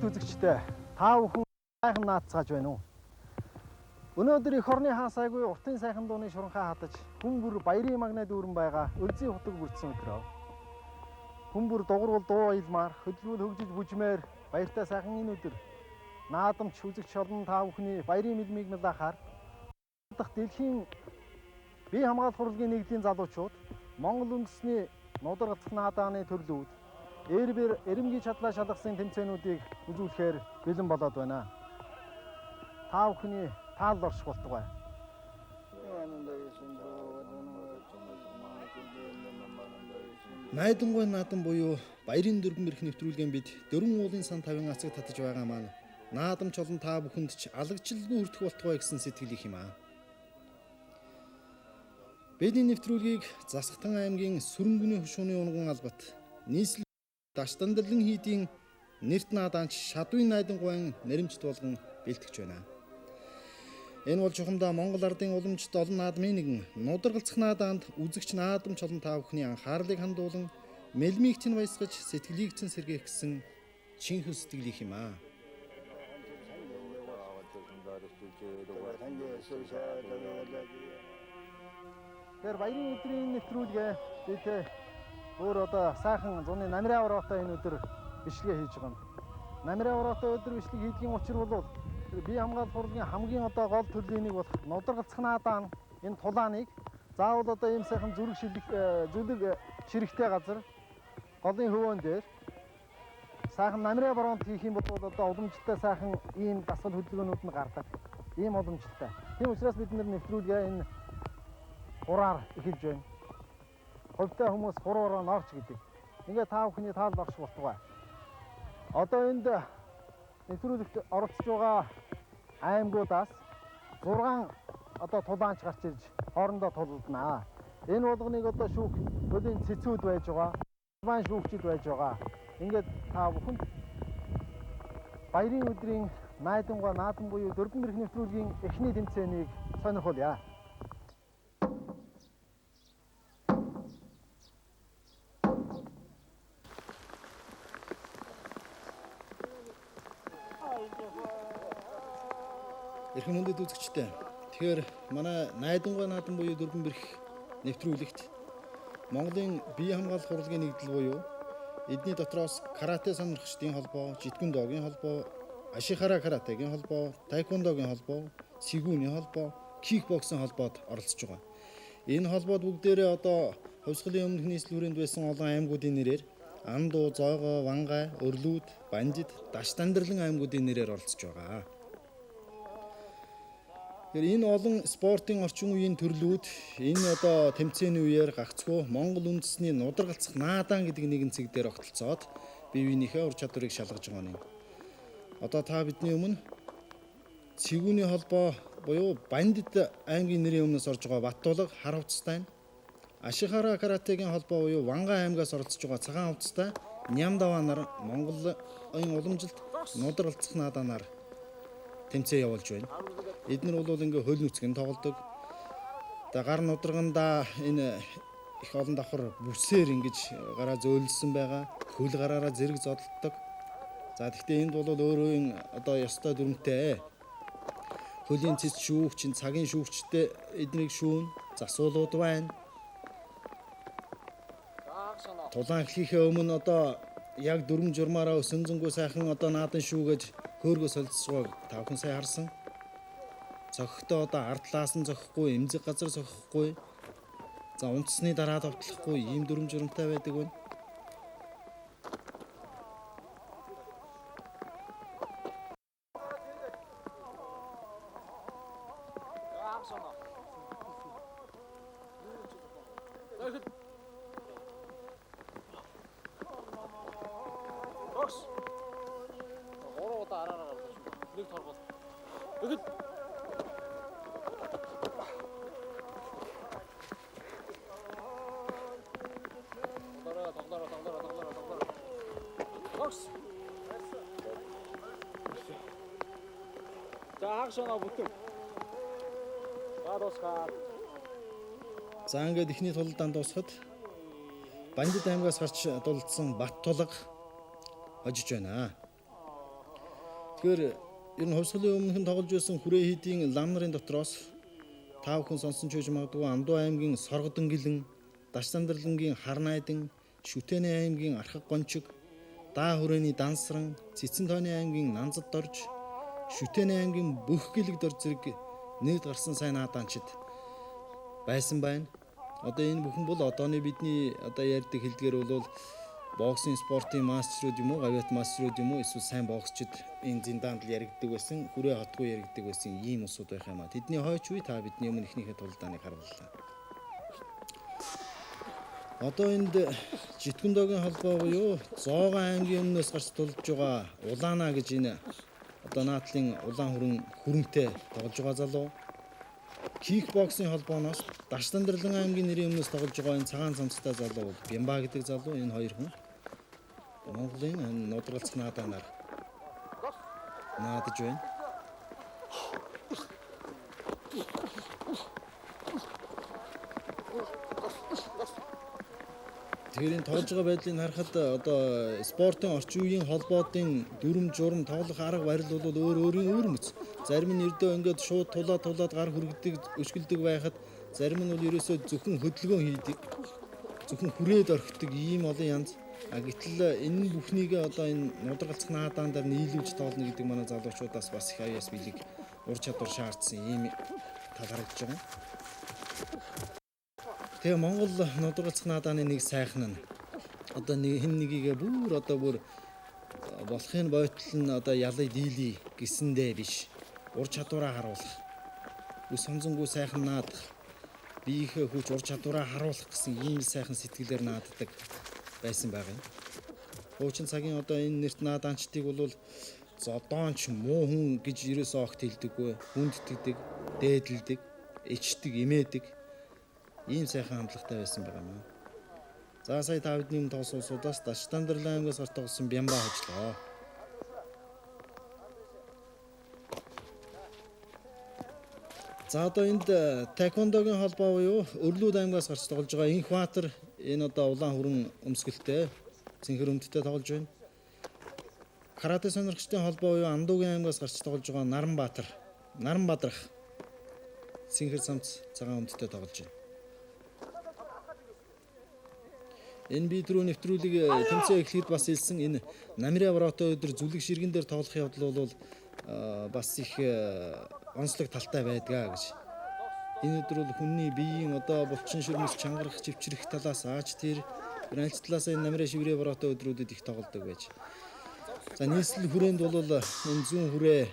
Хүндэт үзэгчдээ, та бүхэн сайхан наацгааж байна уу? Өнөөдөр эх орны хаан сайгүй уртын сайхан дууны шуранхаа хадаж хүн бүр баярын магнаа дүүрэн байгаа Өлзий хутаг бүрдсэн өдрөө. Хүн бүр дугуурвал дуу аялмаар, хөдөлгөөл хөгжиж бүжмээр баяртай сайхан энэ өдөр наадамч үзэгч олон та бүхний баярын мэлмийг мэлахаар дахь дэлхийн бие хамгаалах урлагийн нэгдлийн залуучууд Монгол үндэсний нударгалзах надааны төрлүүд Эрбэр эрэмгийн чадлаа шалгасан тэмцээнүүдийг үзүүлэхээр бэлэн болоод байна. Та бүхний таал орших болтугай. Найдангуй наадам буюу баярын дөрвөн бэрх нэвтрүүлгийн бид дөрвөн уулын сан тавин ацаг татаж байгаа маань наадамч олон та бүхэнд ч алагчлалгүй хүртэх болтугай гэсэн сэтгэл их юм аа. Бидний нэвтрүүлгийг Засахтан аймгийн Сүрэнгүний хушууны унган албат нийслэл Даштандэрлэн хийдийн нэрт наадамч Шадвын найдангуйн нэрэмжит болгон бэлтгэж байна. Энэ бол чухамдаа Монгол ардын уламжлалт олон наадмын нэгэн нударгалзах нааданд үзэгч наадамч олон та бүхний анхаарлыг хандуулан мэлмийг чинь баясгаж сэтгэлийг чинь сэргээх гэсэн чинхүү сэтгэл их юм аа. Тэгэхээр баярын өдрийн нэвтрүүлгээ бид өөр одоо сайхан зуны намрын авраатай энэ өдөр бичлэгээ хийж байгаа юм. Намрын авраатай өдөр бичлэг хийдгийн учир бол бие хамгаалах урлагийн хамгийн одоо гол төрлийн нэг болох нударгалзах наадаа энэ тулааныг заавал одоо ийм сайхан зүрэг шилэг зүлэг ширэгтэй газар голын хөвөөн дээр сайхан намрын баруунд хийх юм бол одоо уламжлалтай сайхан ийм дасгал хөдөлгөөнүүд нь гардаг. Ийм уламжлалтай. Тийм учраас бид нэвтрүүлгээ энэ хураар эхэлж байна. Хувьтай хүмүүс хуруураа норч гэдэг. Ингээ та бүхний таал орших болтугай. Одоо энд нэвтрүүлэгт оролцож байгаа аймагуудаас 6 одоо тулаанч гарч ирж хоорондоо тулалдана. Энэ болгоныг одоо шүүх хөлийн цэцүүд байж байгаа. Албан шүүгчид байж байгаа. Ингээд та бүхэнд баярын өдрийн найдангуй наадам буюу дөрвөн бэрх нэвтрүүлгийн эхний тэмцээнийг сонирхуулъя. Эрхэм хүндэт үзэгчдээ. Тэгэхээр манай найдангуй наадам буюу дөрвөн бэрх нэвтрүүлэгт Монголын бие хамгаалах урлагийн нэгдэл буюу эдний дотроос карате сонирхчдын холбоо, житкүндогийн холбоо, ашихара каратегийн холбоо, таеквондогийн холбоо, сигүүний холбоо, кикбоксing холбоод оролцож байгаа. Энэ холбоод бүгдээрээ одоо хувьсгалын өмнөх нийслэл хүрээнд байсан олон аймагуудын нэрээр Андуу, Зоогоо, Вангай, Өрлүүд, Банжид, Даштандэрлэн аймагуудын нэрээр оролцож байгаа. Тэгэхээр энэ олон спортын орчин үеийн төрлүүд энэ одоо тэмцээний үеэр гагцхүү Монгол үндэсний нударгалзах наадам гэдэг нэгэн цэг дээр огтлцоод бие биенийхээ ур чадварыг шалгаж байгаа юм. Одоо та бидний өмнө Цэгүүний холбоо буюу Бандид аймгийн нэрийн өмнөөс орж байгаа Баттулга хар хувцастай, Ашихара каратегийн холбоо буюу Вангай аймгаас оролцож байгаа цагаан хувцастай Нямдаваа нар Монголын уламжилт нударгалзах наadaанаар тэмцээн явуулж байна. Эднэр бол ингээ хөл нүцгэн тоглодог. Одоо гар нударгандаа энэ их олон давхар бүсээр ингэж гараа зөөлсөн байгаа. Хөл гараараа зэрэг зодолддог. За тэгвэл энд бол өөрийн одоо ёстой дүрмтэй. Хөлийн цэц шүүгч, цагийн шүүгчтэй эднийг шүүн, засуулууд байна. Тулаан эхлэхээ өмнө одоо яг дүрм журмаараа өсөн зөнгөө сайхан одоо наадан шүүгэж хөөргөө солилцож байгааг та бүхэн сайн харсан. Цохихтой одоо ардлаас нь цохихгүй, эмзэг газар цохихгүй. За унтсны дараа товтлохгүй ийм дүрм журмтай байдаг байна. За ингээд эхний тулалдаанд дуусахад Бандид аймгаас гарч дулдсан Баттулга хожиж байна. Тэгэхээр ер нь хувьсгалын өмнөх нь тоглож байсан хүрээ хийдийн лам нарын дотроос та бүхэн сонсон ч байж магадгүй Андуу аймгийн Соргодон гэлэн, Дашсандралангийн Харнайдан, Шүтэнэ аймгийн Архаг Гончиг, Даа хүрээний Дансран, Цэцэн тойны аймгийн Нанзад Дорж, Шүтэнэ аймгийн Бөх гэлэг дорж зэрэг нэрд гарсан сайн надаанчид байсан байна. Одоо энэ бүхэн бол одооны бидний одоо ярьдаг хэлдгээр бол боксын спортын мастерууд юм уу, гавьяат мастерууд юм уу, эсвэл сайн боксчид энэ зиндаанд л яригддаг байсан, хүрээ хотгүй яригддаг байсан ийм улсууд байх юм а. Тэдний хойч үе та бидний өмнө эхнийхээ тулдааныг харууллаа. Одоо энд Житкүндогийн холбоо буюу Зоогон аймгийн өмнөөс гарч тулж байгаа Улаана гэж энэ одоо наадлын улаан хүрэн хүрэнтэй тоглож байгаа залуу. Кикбоксing холбооноос Дашдандралан аймгийн нэрийн өмнөөс тоглож байгаа энэ цагаан цамцтай залуу бол Бямба гэдэг залуу. Энэ хоёр хүн Монголын нударгалцах наадаанаар наадаж байна. Тэгэхээр энэ тоглож байгаа байдлыг харахад одоо спортын орчин үеийн холбоодын дүрм журам тоглох арга барил бол өөр өөрийн өвөрмөц. Зарим нь ердөө ингээд шууд тулаад гар хүргэдэг, өшгөлдөг байхад зарим нь бол ерөөсөө зөвхөн хөдөлгөөн хийдэг, зөвхөн хүрээд орхидог ийм олон янз. А гэтэл энэ бүхнийг одоо энэ нударгалцах наадаан дээр нийлүүлж тоглоно гэдэг манай залуучуудаас бас их аяас бэлэг ур чадвар шаардсан ийм тал харагдаж байгаа. Тэгээ Монгол нударгалцах наадааны нэг сайхан нь одоо нэг хэн нэгийгээ бүр одоо бүр болохын бойтол нь одоо ялыг дийлий гэсэндээ биш. Ур чадвараа харуулах. Үс хонзонгүй сайхан наадах. Биеийнхээ хүч ур чадвараа харуулах гэсэн ийм сайхан сэтгэлээр нааддаг байсан байгаа юм. Хуучин цагийн одоо энэ нэрт наадаанчдыг бол зодоонч муу хүн гэж ерөөсөө огт хэлдэггүй. Хүндтгэдэг, дээдэлдэг, ичдэг, имээдэг. Ийм сайхан хандлагатай байсан байгаа юм. За сая та бидний өмнө тоглосон улсуудаас Дашдандралан аймгаас гарч тоглосон Бямба хожлоо. За одоо энд таеквондогийн холбоо буюу Өрлүүд аймгаас гарч тоглож байгаа Инхбаатар энэ одоо улаан хүрэн өмсгөлтэй цэнхэр өмдтэй тоглож байна. Карате сонирхчдын холбоо буюу Андуугийн аймгаас гарч тоглож байгаа Наранбаатар, Наранбадрах цэнхэр цамц цагаан өмдтэй тоглож байна. Энэ би түрүү нэвтрүүлэг тэмцээн эхлэхэд бас хэлсэн энэ Намираа Воротой өдөр зүлэг ширгэн дээр тоглох явдал бол бас их онцлог талтай байдгаа гэж. Энэ өдөр бол хүний биеийн одоо булчин ширмэс чангарах, чивчрэх талаас аач тэр альц талаас энэ Намираа шиврээ Воротой өдрүүдэд их тоглодог байж. За нийслэл хүрээнд бол энэ зүүн хүрээ,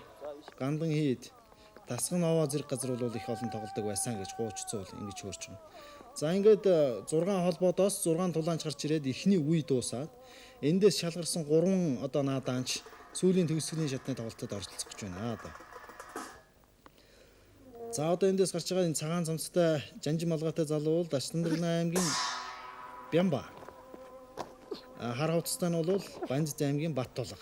Гандан хийд, Дасган овоо зэрэг газар бол их олон тоглодог байсан гэж хууч цуул ингэж хөөрч байгаа. За ингээд 6 холбоодоос 6 тулаанч гарч ирээд эхний үе дуусаад эндээс шалгарсан 3 одоо наадаанч сүүлийн төгсгөлийн шатны тоглолтод оролцох гэж байна одоо. За одоо эндээс гарч байгаа энэ цагаан цамцтай жанжин малгайтай залуу бол Дашдандралан аймгийн Бямба. Хар хувцастай нь бол Банзд аймгийн Баттулга.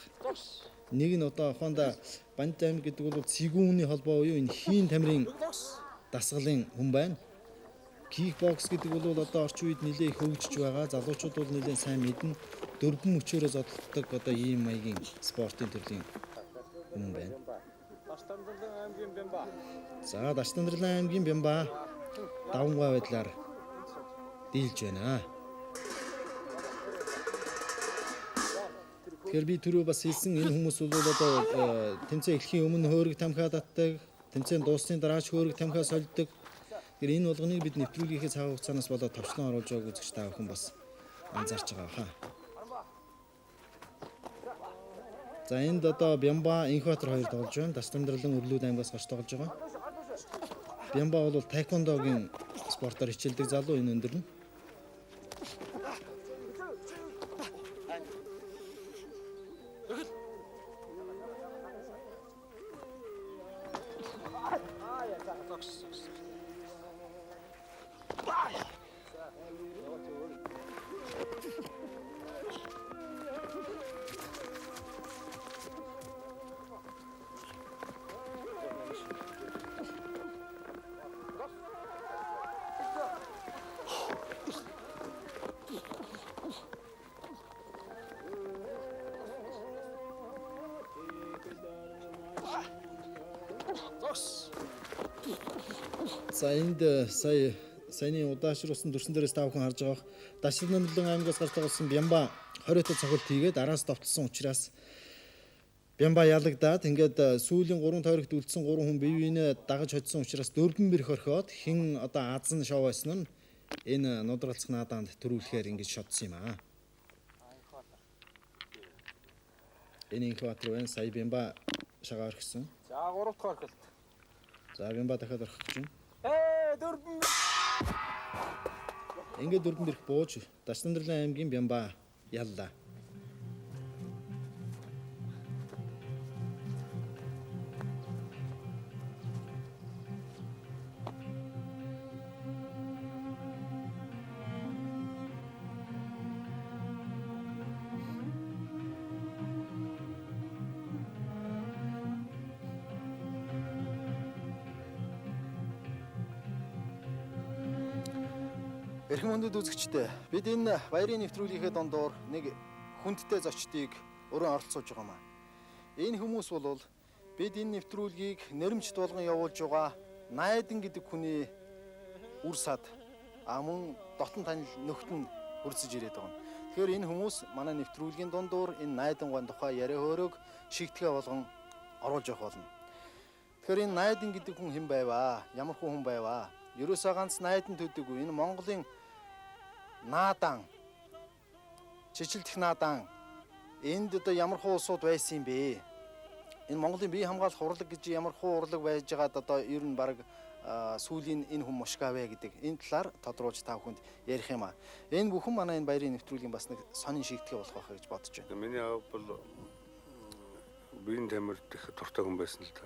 Нэг нь одоо ухаанда Банзд аймаг гэдэг бол цэгүүний холбоо буюу энэ хийн тамирын дасгалын хүн байна. Кикбокс гэдэг бол одоо орчин үед нэлээд их хөгжиж байгаа. Залуучууд бол нэлээд сайн мэднэ. Дөрвөн мөчөөрөө зодтолдог одоо ийм маягийн спортын төрлийн хүн байна. Дашдандралан аймгийн Бямба. За Дашдандралан аймгийн Бямба давангаа байдлаар дийлж байна. Тэгэхээр би түрүү бас хэлсэн энэ хүмүүс бол одоо тэмцээн эхлэхийн өмнө хөөрөг тамхиа татдаг, тэмцээн дууссаны дараач хөөрөг тамхиа сольдог. Тэгэхээр энэ болгоныг бид нэвтрүүлгийнхээ цаг хугацаанаас болоод товчлон оруулж байгааг үзэгч та бүхэн бас анзаарч байгаа хаа. За энд одоо Бямба, Инхбаатар хоёр тоглож байна. Дашдандралан Өрлүүд аймгаас гарч тоглож байгаа. Бямба бол таеквондогийн спортоор хичээлдэг залуу энэ өндөр нь. За энд сая саяны удаашруулсан дүрсэн дээрээс та бүхэн харж байгаа Дашнамлан аймгаас гарч тоглосон Бямба 20 та цохилт хийгээд араас довтлсон учраас Бямба ялагдаад ингээд сүүлийн 3 тойрогт үлдсэн 3 хүн бие биенээ дагаж хоцсон учраас дөрвөн бэрх орхиод хэн одоо азан шоу байсан нь энэ нудралцах нааданд төрүүлэхээр ингэж шодсон юм аа. Энэ Инхбаатар байна. Сая Бямба шагаа орхисон. За 3 дахь орхилт. За Бямба дахиад орхих гэж байна. Дөрвөн. Ингээд дөрвөн бэрх бууж Дашнамдрлан аймгийн Бямба яллаа. Эрхэм хүндэт үзэгчдээ, бид энэ баярын нэвтрүүлгийнхээ дундуур нэг хүндтэй зочдыг өрөө оролцуулж байгаа юм аа. Энэ хүмүүс бол бид энэ нэвтрүүлгийг нэрмжт болгон явуулж байгаа Найдан гэдэг хүний үр сад мөн дотн танил нөхд нь хүрцэж ирээд байгаа юм. Тэгэхээр энэ хүмүүс манай нэвтрүүлгийн дундуур энэ Найдан гон тухай яриа хөөрөөг шигтгэе болгон оруулж явах болно. Тэгэхээр энэ Найдан гэдэг хүн хэн байваа? Ямар хүн байваа? Ерөөсөө ганц Найдан төдийгүй энэ Монголын наадан, чичлдэх наадан энд одоо ямар хуу улсууд байсан юм бэ? Энэ Монголын бие хамгаалах урлаг гэж ямар хуу урлаг байж байгаад одоо ер нь баг сүүлийн энэ хүн мушгаа вэ гэдэг энэ талаар тодруулж та бүхэнд ярих юм аа. Энэ бүхэн манай энэ баярын нэвтрүүлгийн бас нэг сонин шийтгэе болох байх гэж бодож байна. Миний аав бол биеийн тамирт их дуртай хүн байсан л да.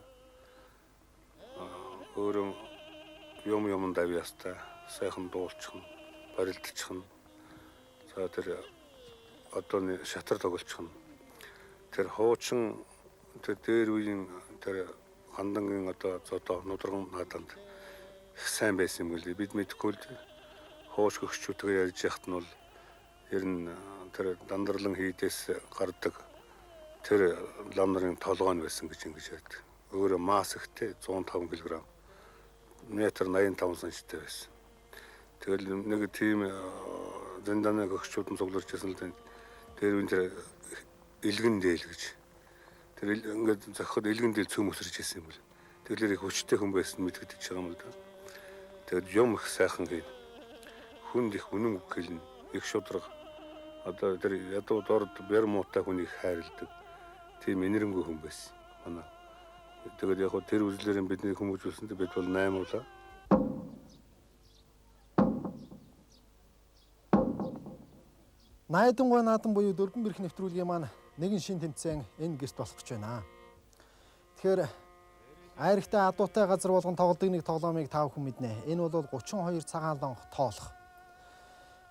Өөрөө юм юмд авьяастай, сайхан дуулчихна, барилдчихна. За тэр одооны шатар тоглолчихно. Тэр хуучин тэр дээр үеийн тэр хандангийн одоо зодоо нудраган нааданд их сайн байсан юм гэлээ. Бид мэдэхгүй л хууч гөгчүүдтэйгээ ярьж яхад нь бол ер нь тэр дандарлан хийдээс гардаг тэр лам нарын толгой нь байсан гэж ингэж ярьдаг. Өөрөө масс ихтэй 105 кг, 1.85 см-тэй байсан. Тэгэл нэг тийм зэндааны гөгчүүд нь цугларч байсан л тэр үн тэр илгэн дээл гэж. Тэр ингээд зохиход илгэн дээл цөм өсөрч ирсэн юм бэл. Тэгэхээр их хүчтэй хүн байсан мэдгэж байгаа юм л да. Тэгэд юм их сайхан гээд хүнд их үнэн үг хэлнэ. Их шудраг. Одоо тэр ядуу дорд бэр муутай хүнийг хайрладаг. Тийм энэрэнгүй хүн байсан. Манай. Тэгээд яг хөө тэр үзлээрэн бидний хүмүүжүүлсэн бид бол 8 улаа. Найдангуй наадан буюу дөрвөн бэрх нэвтрүүлгийн маань нэгэн шин тэмцээн энэ гэрт болох гэж байна. Тэгэхээр айрагтай адуутай газар болгон тоглодог нэг тоглоомыг та бүхэн мэднэ. Энэ бол 32 цагаан лонх тоолох.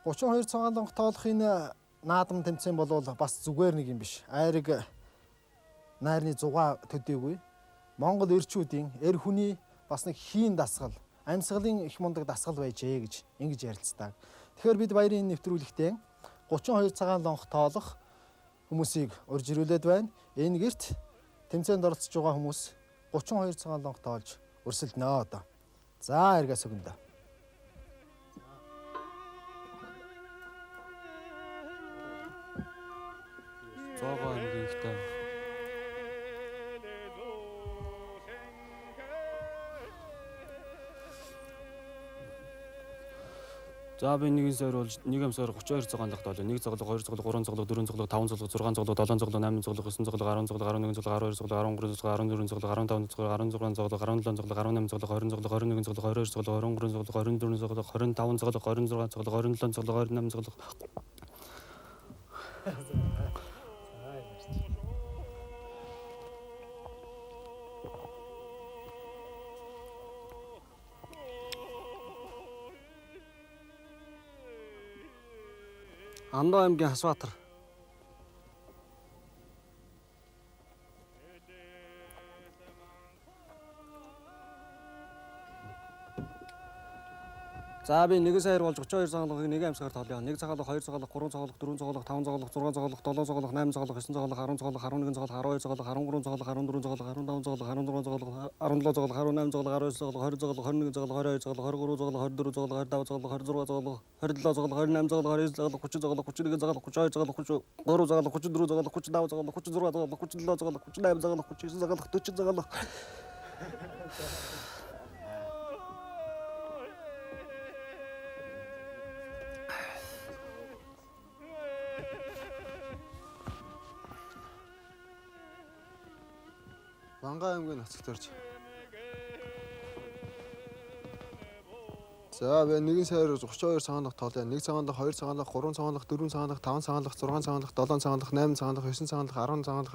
32 цагаан лонх тоолох энэ наадам тэмцээн бол бас зүгээр нэг юм биш. Айраг найрны зугаа төдийгүй Монгол эрчүүдийн эр хүний бас нэг хийн дасгал, амьсгалын их мундаг дасгал байжээ гэж ингэж ярилцдаг. Тэгэхээр бид баярын энэ нэвтрүүлэгтээ 32 цагаан лонх тоолох хүмүүсийг урьж ирүүлээд байна. Энэ гэрт тэмцээнд оролцож байгаа хүмүүс 32 цагаан лонх тоолж өрсөлдөнө одоо. За эргээс өгөндөө. Зоогоо аймгийн ихтэй. За би нэгэн сойр болж нэг сойр 32 цагаан лонх тоолоо. 1 цоглог, 2 цоглог, 3 цоглог, 4 цоглог, 5 цоглог, 6 цоглог, 7 цоглог, 8 цоглог, 9 цоглог, 10 цоглог, 11 цоглог, 12 цоглог, 13 цоглог, 14 цоглог, 15 цоглог, 16 цоглог, 17 цоглог, 18 цоглог, 20 цоглог, 21 цоглог, 22 цоглог, 23 цоглог, 24 цоглог, 25 цоглог, 26 цоглог, 27 цоглог, 28 цоглог. Андоо аймгийн Хасбаатар. За би 1 сая болж 32 цагаалгыг 1 амьсгаар тоолъё. 1 цагаалга, 2 цагаалга, 3 цагаалга, 4 цагаалга, 5 цагаалга, 6 цагаалга, 7 цагаалга, 8 цагаалга, 9 цагаалга, 10 цагаалга, 11 цагаалга, 12 цагаалга, 13 цагаалга, 14 цагаалга, 15 цагаалга, 16 цагаалга, 17 цагаалга, 18 цагаалга, 19 цагаалга, 20 цагаалга, 21 цагаалга, 22 цагаалга, 23 цагаалга, 24 цагаалга, 25 цагаалга, 26 цагаалга, 27 цагаалга, 28 цагаалга, 29 цагаалга, 30 цагаалга, 31 цагаалга, 32 цагаалга, 33 цагаалга, 34 цагаалга, 35 цагаалга, 36 цагаалга, 37 цагаалга, 38 цагаалга, 39 цагаалга, 40 цагаалга. Ванга аймгийн ноцогт орж. За би 1 сая 32 цагаанлах тоолъё. 1 цагаанлах, 2 цагаанлах, 3 цагаанлах, 4 цагаанлах, 5 цагаанлах, 6 цагаанлах, 7 цагаанлах, 8 цагаанлах, 9 цагаанлах, 10 цагаанлах, 11 цагаанлах,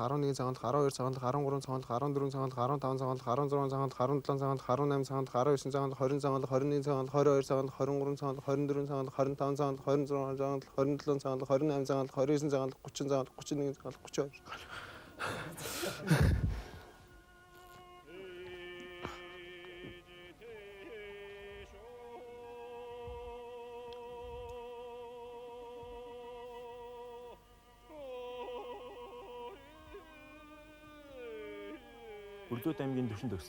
12 цагаанлах, 13 цагаанлах, 14 цагаанлах, 15 цагаанлах, 16 цагаанлах, 17 цагаанлах, 18 цагаанлах, 19 цагаанлах, 20 цагаанлах, 21 цагаанлах, 22 цагаанлах, 23 цагаанлах, 24 цагаанлах, 25 цагаанлах, 26 цагаанлах, 27 цагаанлах, 28 цагаанлах, 29 цагаанлах, 30 цагаанлах, 31 цагаанлах, 32. Бүлдүүд аймгийн төвшин төгс.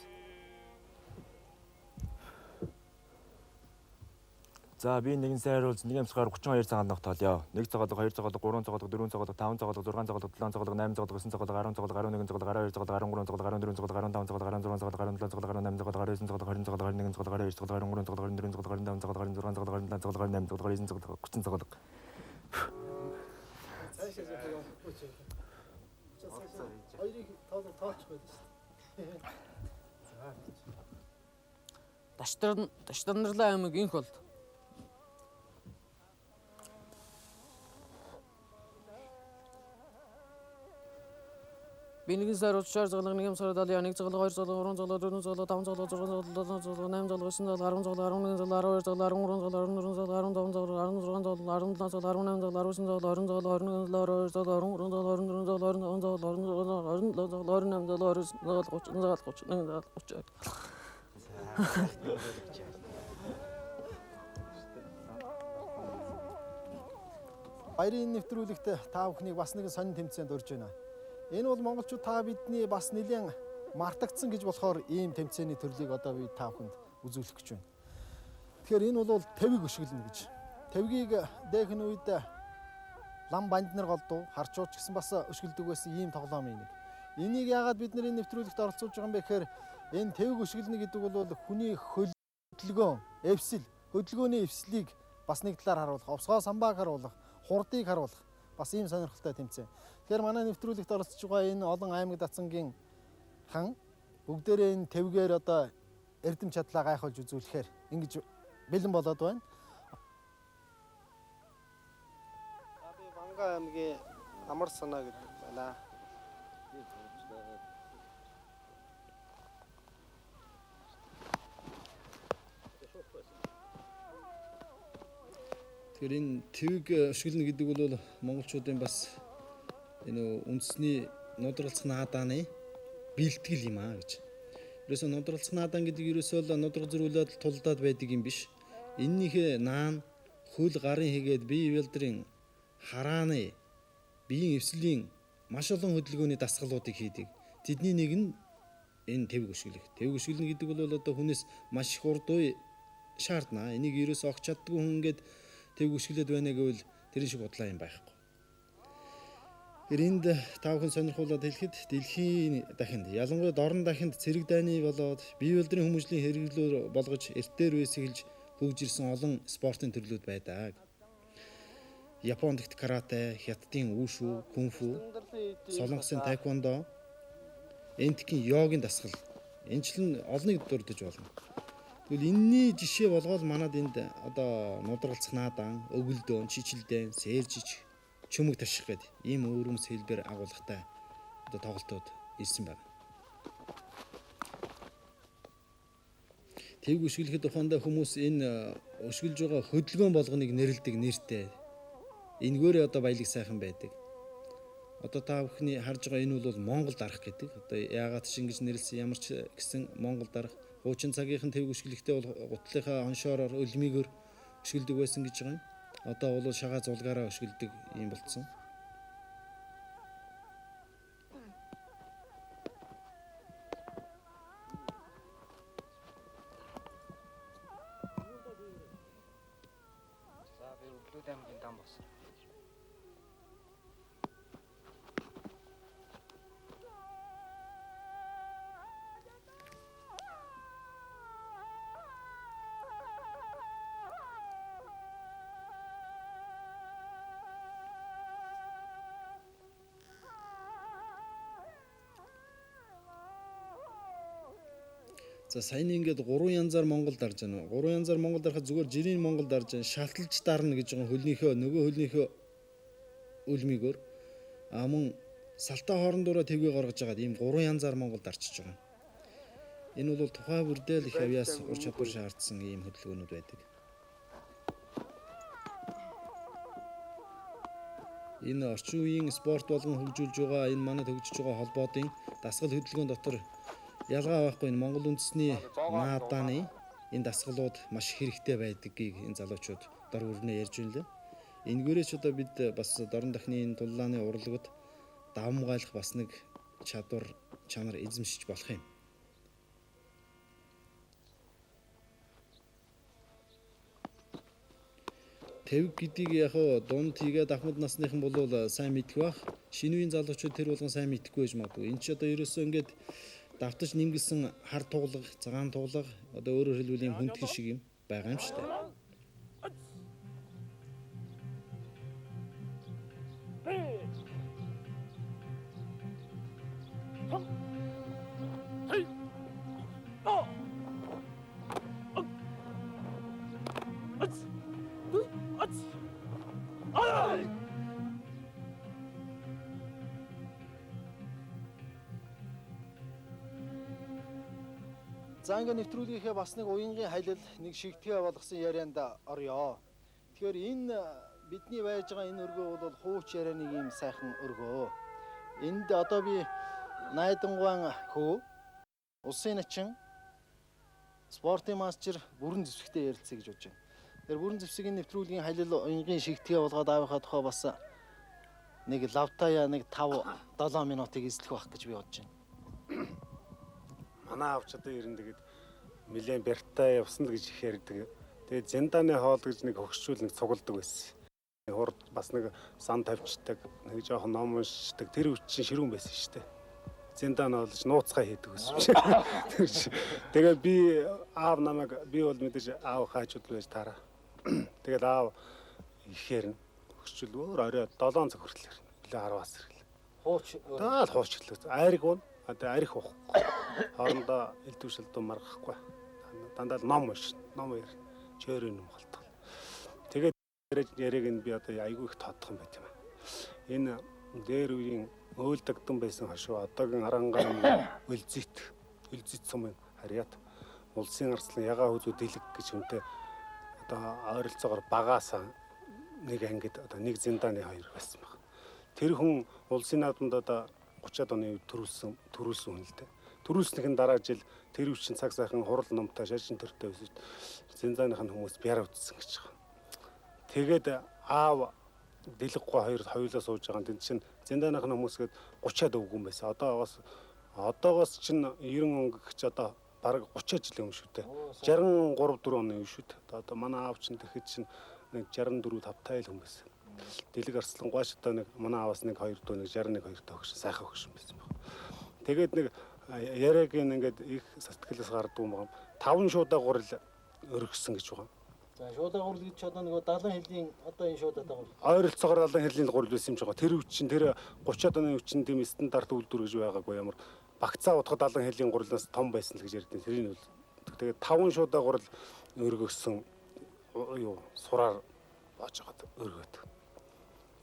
За би 1 сая хариулж 1 амьсгаар 32 цагаанлах тоолъё. 1 цагаалга, 2 цагаалга, 3 цагаалга, 4 цагаалга, 5 цагаалга, 6 цагаалга, 7 цагаалга, 8 цагаалга, 9 цагаалга, 10 цагаалга, 11 цагаалга, 12 цагаалга, 13 цагаалга, 14 цагаалга, 15 цагаалга, 16 цагаалга, 17 цагаалга, 18 цагаалга, 19 цагаалга, 20 цагаалга, 21 цагаалга, 22 цагаалга, 23 цагаалга, 24 цагаалга, 25 цагаалга, 26 цагаалга, 27 цагаалга, 28 цагаалга, 29 цагаалга, 30 цагаалга. Цаашаа явахгүй ч. Хоёрыг тоолчих байдаг шүү дээ. Даштанарлаа аймаг инх болд. Би 1 сая 32 цагаалга, 1 сая 71, 1 цагаалга, 2 цагаалга, 3 цагаалга, 4 цагаалга, 5 цагаалга, 6 цагаалга, 7 цагаалга, 8 цагаалга, 9 цагаалга, 10 цагаалга, 11 цагаалга, 12 цагаалга, 13 цагаалга, 14 цагаалга, 15 цагаалга, 16 цагаалга, 17 цагаалга, 18 цагаалга, 19 цагаалга, 20 цагаалга, 21 цагаалга, 22 цагаалга, 23 цагаалга, 24 цагаалга, 25 цагаалга, 26 цагаалга, 27 цагаалга, 28 цагаалга, 29 цагаалга, 30 цагаалга, 31 цагаалга, 32. Баярын нэвтрүүлэгт та бүхнийг бас нэгэн сонин тэмцээнд урьж байна. Энэ бол монголчууд та бидний бас нэлээд мартагдсан гэж болохоор ийм тэмцээний төрлийг одоо би та бүхэнд үзүүлэх гэж байна. Тэгэхээр энэ бол тавиг өшиглөнө гэж. Тавигийг дээхэн үед лам банд нар голдуу харчууч гэсэн бас өшиглөдөг байсан ийм тоглоом нэг. Энийг яагаад бид нар энэ нэвтрүүлэгт оролцуулж байгаа юм бэ гэхээр энэ тавиг өшиглөнө гэдэг бол хүний хөдөлгөөн, эвсэл, хөдөлгөөний эвслийг бас нэг талаар харуулах, овсгоо самбааг харуулах, хурдыг харуулах бас ийм сонирхолтой тэмцээн. Тэгэхээр манай нэвтрүүлэгт оролцож байгаа энэ олон аймаг дацангийн хан бүгдээрээ энэ тавигээр одоо эрдэм чадлаа гайхуулж үзүүлэхээр ингэж бэлэн болоод байна. Би Ванга аймгийн Амар санаа гэдэг байна. Тэгэхээр энэ твиг өшиглөнө гэдэг бол монголчуудын бас энэ үндэсний нудралцах наадааны бэлтгэл юм аа гэж. Ерөөсөө нудралцах наадаан гэдэг ерөөсөө л нудраг зөрүүлээд тулдаад байдаг юм биш. Эннийхээ наан хөл гарын хийгээд бие велдрийн харааны биеийн эвслийн маш олон хөдөлгөөний дасгалуудыг хийдэг. Тэдний нэг нь энэ твиг өшиглөх. Твиг өшиглөнө гэдэг бол одоо хүнээс маш их урд үе шаардна. Энийг ерөөсөө огч чаддгүй хүн ингээд тэг өшиглээд байна гэвэл тэрэн шиг удлаа юм байхгүй. Тэр энд та бүхэн сонирхуулаад хэлэхэд дэлхийн дахинд ялангуяа дорн дахинд цэрэг дайны болоод бие велдрийн хүмүүжлийн хэрэглүүр болгож эртээр үеэс эхэлж хөгжирсэн олон спортын төрлүүд байдаг. Японд дахь карате, хятадын үшү, кунфу, солонгосын таеквондо, энтхийн йогийн дасгал энэчлэн олныг дурдж болно. Тэгвэл энэний жишээ болгоод манад энд одоо нудралцах наадан, өгөлдөөн, чичилдээн, сэржиж, чөмөг таших гээд ийм өөрөмс хэлбэр агуулгатай одоо тоглолтууд ирсэн байна. Тэвг өшиглэхэд ухаандаа хүмүүс энэ өшиглж байгаа хөдөлгөөн болгоныг нэрлэдэг нэртэй. Энэгээрээ одоо баялаг сайхан байдаг. Одоо та бүхний харж байгаа энэ бол Монгол дарах гэдэг. Одоо яагаад ч ингэж нэрлсэн ямар ч гэсэн Монгол дарах. Хуучин цагийнхан тэвг өшиглэхдээ бол гутлынхаа хоншоороор өлмийгөр өшгөлдөг байсан гэж байгаа юм. Одоо бол шагаа зулгаараа өшгөлдөг юм болцсон. За би Өглөөд аймгийн дан бос. За сайн ингээд гурван янзаар Монгол дарж байна. Гурван янзаар Монгол дарахад зүгээр жирийн Монгол дарж байна. Шалталж дарна гэж байгаа хөлнийхөө нөгөө хөлнийхөө үлмийгөр а мөн салтаа хоорондоороо тэвгээ гаргаж байгаад ийм гурван янзаар Монгол дарчиж байгаа. Энэ бол тухай бүрдэл их авьяас ур чадвар шаардсан ийм хөдөлгөөнүүд байдаг. Энэ орчин үеийн спорт болгон хөгжүүлж байгаа энэ манад хөгжиж байгаа холбоодын дасгал хөдөлгөөн дотор ялгаа байхгүй энэ Монгол үндэсний нааданы энэ дасгалууд маш хэрэгтэй байдгийг энэ залуучууд дор бүрнээ ярьж байна лээ. Энгээрээ ч одоо бид бас дорн дахны энэ туллааны урлагт давамгайлах бас нэг чадвар чанар эзэмшиж болох юм. Тэвг гэдгийг яг хоо дунд хийгээд ахмад насныхан болвол сайн мэдэх бах. Шинэ үеийн залуучууд тэр болгон сайн мэдэхгүй байж магадгүй. Энд чи одоо ерөөсөө ингээд давтаж нэмгэлсэн хар туглага, цагаан туглага одоо өөрөөр хэлбэл ийм хүндхэн шиг юм байгаа юм шүү дээ. За ингээ нэвтрүүлгийнхээ бас нэг уянгийн халил нэг шигтгээ болгосон ярианд орё. Тэгэхээр энэ бидний байж байгаа энэ өргөө бол хууч ярианы ийм сайхан өргөө. Энд одоо би Найдангуан хөө улсын начин спортын мастер Бүрэн зэвсэгтэй ярилцъя гэж бодож байна. Тэгэхээр Бүрэн зэвсгийн нэвтрүүлгийн халил уянгийн шигтгээ болгоод аавынхаа тухай бас нэг лавтая нэг 5 7 минутыг эзлэх байх гэж би бодож байна. Манай аавч одоо ер нь тэгээд нэлээд бяртай явсан л гэж их ярьдаг. Тэгээд зиндааны хоол гэж нэг хөгшчүүл нэг цугладаг байсан. Хурд бас нэг сан тавьчдаг, нэг жоохон ном уншдаг. Тэр үе чинь ширүүн байсан шүү дээ. Зиндаан хоол гэж нууцгаа хийдэг байсан юм. Тэгээд би аав намайг би бол мэдээж аав хаачуд байж таараа. Тэгээд аав ихээр нь хөгшчүүл өөр орой 7 цаг хүртэл ирнэ. Өглөө 10-аас ирэл. Хууч. Таал хуучлаа. Айрыг уун. Одоо арих уухгүй. Хоорондоо элдв шилдүү маргахгүй. Дандаа л ном уншина. Ном ярина. Чөөрийн ном голтгол. Тэгээд яриаг нь би одоо айгүй их тоодох юм байт юм. Энэ дээр үеийн өөлдөгдөн байсан хашуу одоогийн арангаан өлзит сумын харьяат улсын арслан ягаа хүзүү дэлэг гэж хүнтэй одоо ойролцоогоор багаасаа нэг ангид одоо нэг зиндааны хоёр байсан баг. Тэр хүн улсын наадамд одоо 30-аад оны үед төрүүлсэн хүн л дээ. Төрүүлснийхэн дараа жил тэр үе чинь цаг сайхан хурал номтой шашин төртэй байсан. Зинзааных нь хүмүүс бяр үтсэн гэж байгаа. Тэгээд аав дэлгэхгүй хоёр хоёулаа сууж байгаа. Тэнд чинь зинзааных нь хүмүүс гээд 30-аад өвгөн байсан. Одоогоос чинь 90 он гэх чи одоо бараг 30 жилийн өмнө шүү дээ. 63 4 оны үе шүү дээ. Одоо манай аав чинь тэгэхэд чинь нэг 64 5 тайл хүн байсан. Дэлэг арслан гоош одоо нэг манай аавас нэг 2 дүү нэг 61 2 төгш сайхан өгшин байсан баг. Тэгээд нэг яриаг ингээд их сэтгэлээс гардаг юм байна. 5 шуудаа гурил өргөссөн гэж байгаа. За шуудаа гурил гэж одоо нөгөө 70 хэлийн одоо энэ шуудаа гурил. Ойролцоогоор 70 хэлийн гурил байсан юм шиг байгаа. Тэр үе чинь тэр 30-аад оны үе чинь тийм стандарт үйлдвэр гэж байгаагүй ямар багцаа утгад 70 хэлийн гурилаас том байсан л гэж ярьдیں۔ Тэрийг бол тэгээд 5 шуудаа гурил өргөссөн юу сураар боож байгаад өргөөд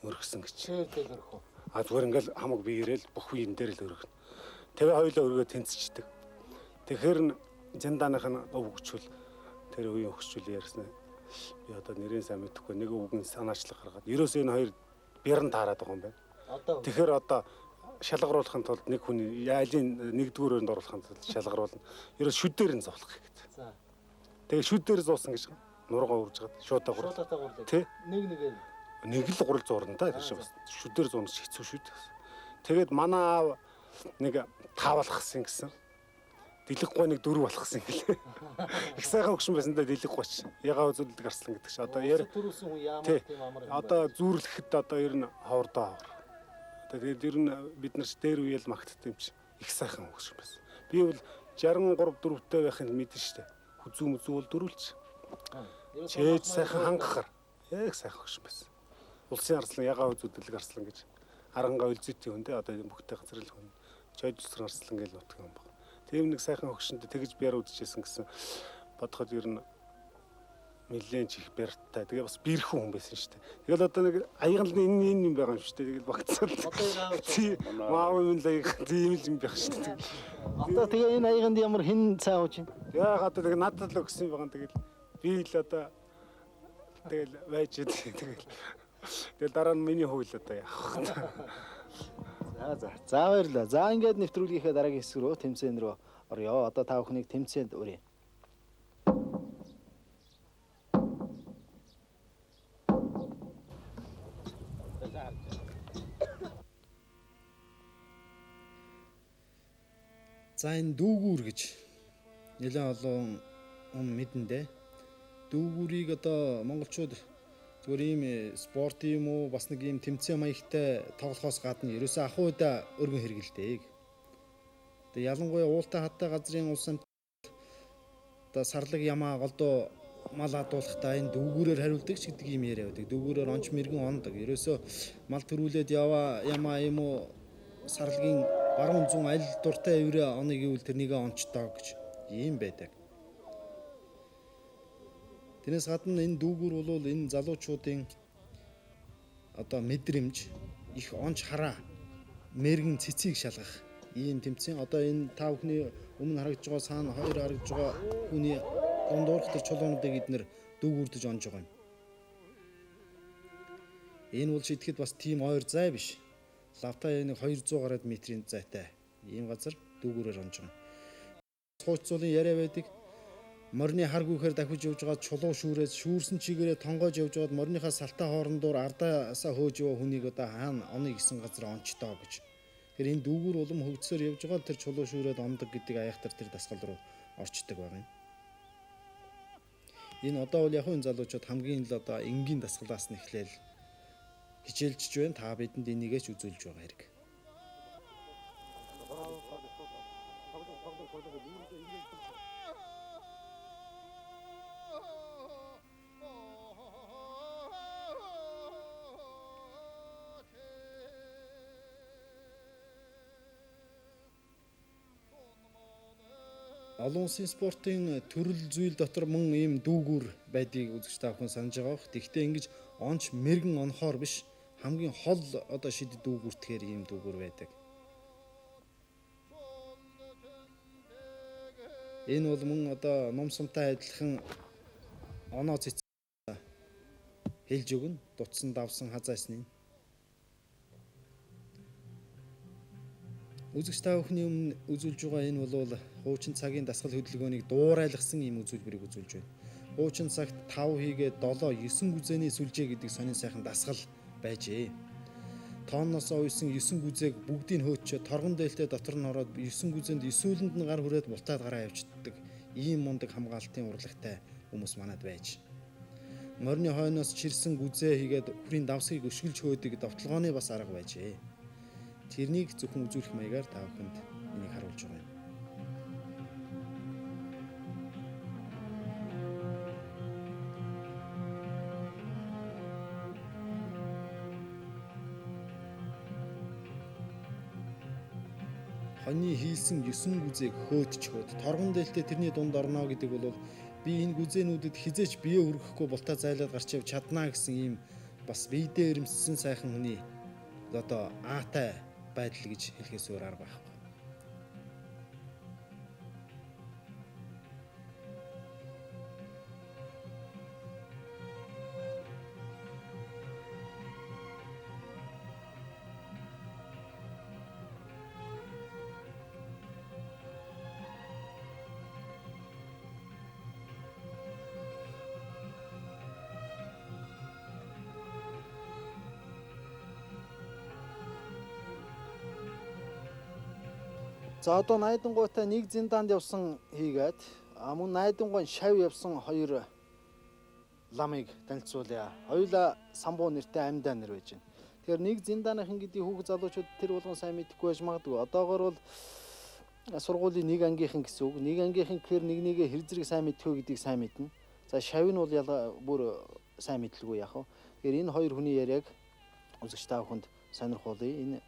өргөсөн гэж. Чээл өргөх үү? А зүгээр ингээл хамаг би ирээл бүх үеийн дээр л өргөнө. Тэгээ хоёулаа өргөө тэнцчихдэг. Тэгэхээр нь зинданых нь өвгчүүл тэр үеийн өгчүүл ярьсан. Би одоо нэрийн сайн мэдэхгүй нэг өвгөн санаачлаг гаргаад ерөөсөө энэ хоёр бярн таарад байгаа юм байна. Тэгэхээр одоо шалгаруулахын тулд нэг хүний яалын нэгдүгээр өрөөнд оруулахын тулд шалгаруулна. Ерөөс шүдээр нь зовлох гэдэг. За. Тэгээ шүдээр зуусан гэж. Нургаа урж гад шуудаа гурал. Шуудаа гурлаа. Тий. Нэг нэгээр. Нэг л гурал зуурна та тэр шиг бас шүдээр зуурна хэцүү шүү дээ. Тэгээд манай аав нэг таавалхсан гэсэн. Дэлэггүй нэг дөрөв алхсан гэлээ. Их сайхан хөгшин байсан да дэлэггүй ч. Ягаа үзүүлдэг арслан гэдэг чи одоо яар төрүүлсэн хүн ямар тийм амар юм. Одоо зүүрлэхэд одоо ер нь ховордоо ховор. Одоо тэгээд ер нь бид нар ч дээр үеэл магтд юм чи их сайхан хөгшин байсан. Би бол 63 4-тэй байхыг мэдэн штэ. Хүзүү мүзүү бол дөрүлч. Чээж сайхан хангахар. Яг сайхан хөгшин байсан. Улсын арслан ягаа үзүүлдэг арслан гэж арангаа үлзийтэй хүн дээ одоо бүгдтэй газар л хүн. Чойд усран арслан гэж нутаг юм баг. Тийм нэг сайхан хөгшөндө тэгж бяр үзчихсэн гэсэн бодоход ер нь нэлээд ч их бяртай. Тэгээ бас бэрхэн хүн байсан шүү дээ. Тэгэл одоо нэг аягалны энэ энэ юм байгаа юм шүү дээ. Тэгэл багцсан. Одоо маав юм л аяг тийм л юм байх шүү дээ. Одоо тэгээ энэ аяганд ямар хэн цай ууж байна? Яг одоо тэгээ надад л өгсөн байгаа. Тэгэл би л одоо тэгэл байж тэгэл тэгэл дараа нь миний хөвл одоо явах. За за. За баярлалаа. За ингээд нэвтрүүлгийнхээ дараагийн хэсэг рүү тэмцээн рүү орё. Одоо та бүхнийг тэмцээнд урья. За энэ дүүгүүр гэж нэлээд олон хүн мэднэ дээ. Дүүгүүрийг одоо монголчууд зүгээр ийм спорт юм уу бас нэг ийм тэмцээн маягтай тоглохоос гадна ерөөсөө ахуйдаа өргөн хэрэгэлдэг. Тэгээ ялангуяа уултай хаттай газрын улс одоо сарлаг ямаа голдоо мал адуулахдаа энэ дүүгүүрээр хариулдаг ч гэдэг ийм яриа байдаг. Дүүгүүрээр онч мэрэгэн ондог. Ерөөсөө мал төрүүлээд яваа ямаа юм уу сарлагын баруун зүүн аль дуртай эврээ оныг гэвэл тэрнийгээ онцдоо гэж ийм байдаг. Тэрнээс гадна энэ дүүгүр бол энэ залуучуудын одоо мэдрэмж их онч хараа мэрэгэн цэцгийг шалгах ийм тэмцээн. Одоо энэ та бүхний өмнө харагдж байгаа цаана хоёр харагдж байгаа хүний дундуурх тэр чулуунуудыг эднэр дүүгүрдэж онж байгаа юм. Энэ бол шидэхэд бас тийм ойр зай биш. Лавтай нэг 200 гаруй метрийн зайтай ийм газар дүүгүрээр онж байгаа. Хууч зуулын яриа байдаг. Морины хар гүйхээр дахиж явж байгаа чулуу шүүрээс шүүрсэн чигээрээ тонгойж явж байгаад мориныхаа салтаа хоорондоор ардаасаа хөөж яваа хүнийг одоо хаана оныг гисэн газар ончдоо гэж. Тэгэхээр энэ дүүгүр улам хөгжсөөр явж байгаа тэр чулуу шүүрээд ондог гэдэг аяхтар тэр дасгал руу орчдөг байгаа юм. Энэ одоо бол яг энэ залуучууд хамгийн л одоо энгийн дасгалаас нь эхлээл хичээлжж байна. Та бидэнд энийгээ ч үзүүлж байгаа хэрэг. Олон улсын спортын төрөл зүйл дотор мөн ийм дүүгүр байдгийг үзэгч та бүхэн санаж байгаа бох. Тэгэхдээ ингэж онч мэрэгэн онхоор биш хамгийн хол одоо шид дүүгүртгэхээр ийм дүүгүр байдаг. Энэ бол мөн одоо ном сумтай адилхан оноо цэц хэлж өгнө. Дутсан давсан хазаасны. Үзэгч та бүхний өмнө үзүүлж байгаа энэ бол хуучин цагийн дасгал хөдөлгөөнийг дуурайлгасан ийм үзүүлбэрийг үзүүлж байна. Хуучин цагт 5 хийгээ 7 9 гүзээний сүлжээ гэдэг сонин сайхан дасгал байжээ. Тоонноос уйсан 9 гүзээг бүгдийг хөөчөө торгон дээлтэй дотор нь ороод 9 гүзээнд 9-үүлэнд нь гар хүрээд бултаад гараа явждаг ийм мундаг хамгаалтын урлагтай хүмүүс манад байж. Морины хойноос чирсэн гүзээ хийгээд хүрийн давсгийг өшгөлж хөөдөг довтлогооны бас арга байжээ. Тэрнийг зөвхөн үзүүлэх маягаар та бүхэнд энийг харуулж байгаа юм. Хоньны хийлсэн 9 гүзээг хөөдчхөөд торгон дээлтэй тэрний дунд орно гэдэг бол би энэ гүзээнүүдэд хизээч бие өргөхгүй бултаа зайлаад гарч явж чаднаа гэсэн ийм бас биедээ эрэмссэн сайхан хүний одоо аатай байдал гэж хэлэхээс өөр арга байхгүй. За одоо Найдангуйтай нэг зиндаанд явсан хийгээд мөн Найдангуй шав явсан хоёр ламыг танилцуулъя. Хоёулаа самбуу нэртэй амьдаа нэр байж байна. Тэгэхээр нэг зиндааныхан гэдгийг хүүхэд залуучууд тэр болгон сайн мэдэхгүй байж магадгүй. Одоогор бол сургуулийн нэг ангийнхан гэсэн үг. Нэг ангийнхан гэхээр нэг нэгээ хэр зэрэг сайн мэдэх вэ гэдгийг сайн мэднэ. За шав нь бол ялгаа бүр сайн мэдлгүй яах вэ? Тэгэхээр энэ хоёр хүний яриаг үзэгч та бүхэнд сонирхуулъя. Энэ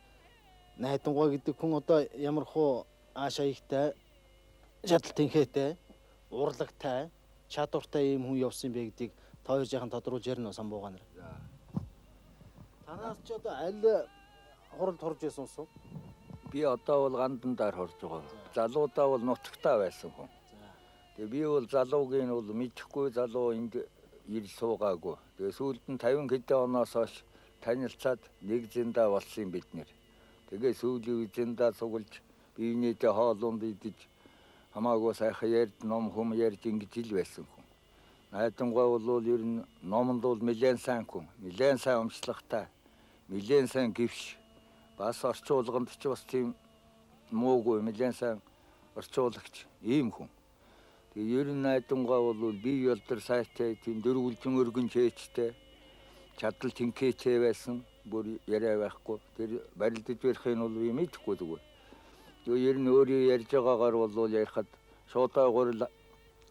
Найдангуй гэдэг хүн одоо ямар хуу ааш аягтай, шатал тэнхээтэй, урлагтай, чадвартай ийм хүн явсан юм бэ гэдгийг та хоёр жаахан тодруулж ярина уу самбуугаа нар. Танаас ч одоо аль хуралд хурж исэн ус? Би одоо бол гандан дээр хорж байгаа. Залуудаа бол нутагтаа байсан хүн. Тэгээ би бол залуугийн бол мэдэхгүй, залуу энд ир суугаагүй. Тэгээ сүүлд нь 50 хэдэн оноос хойш танилцаад нэг зэндаа болсон бид нэр. Тэгээ сүүлийн үе зэндаа цуглаж биенийдээ хоолунд идэж хамаагүй сайхан ярьд, ном хүм ярьж ингэж ил байсан хүн. Найдангуй бол ер нь номонд бол нэлээд сайн хүн, нэлээд сайн өмчлөгтэй, нэлээд сайн гівш. Бас орчуулганд ч бас тийм муугүй, нэлээд сайн орчуулагч ийм хүн. Тэгээ ер нь Найдангуй бол бие ялдар сайтай, тийм дөрвөлжин өргөн чээчтэй, чадал тэнхээтэй байсан. Бүр яриа байхгүй. Тэр барилдаж барихын бол би мэдэхгүй зүгээр. Тэгээ ер нь өөрөө ярьж байгаагаар бол ярихад шуудаа гурил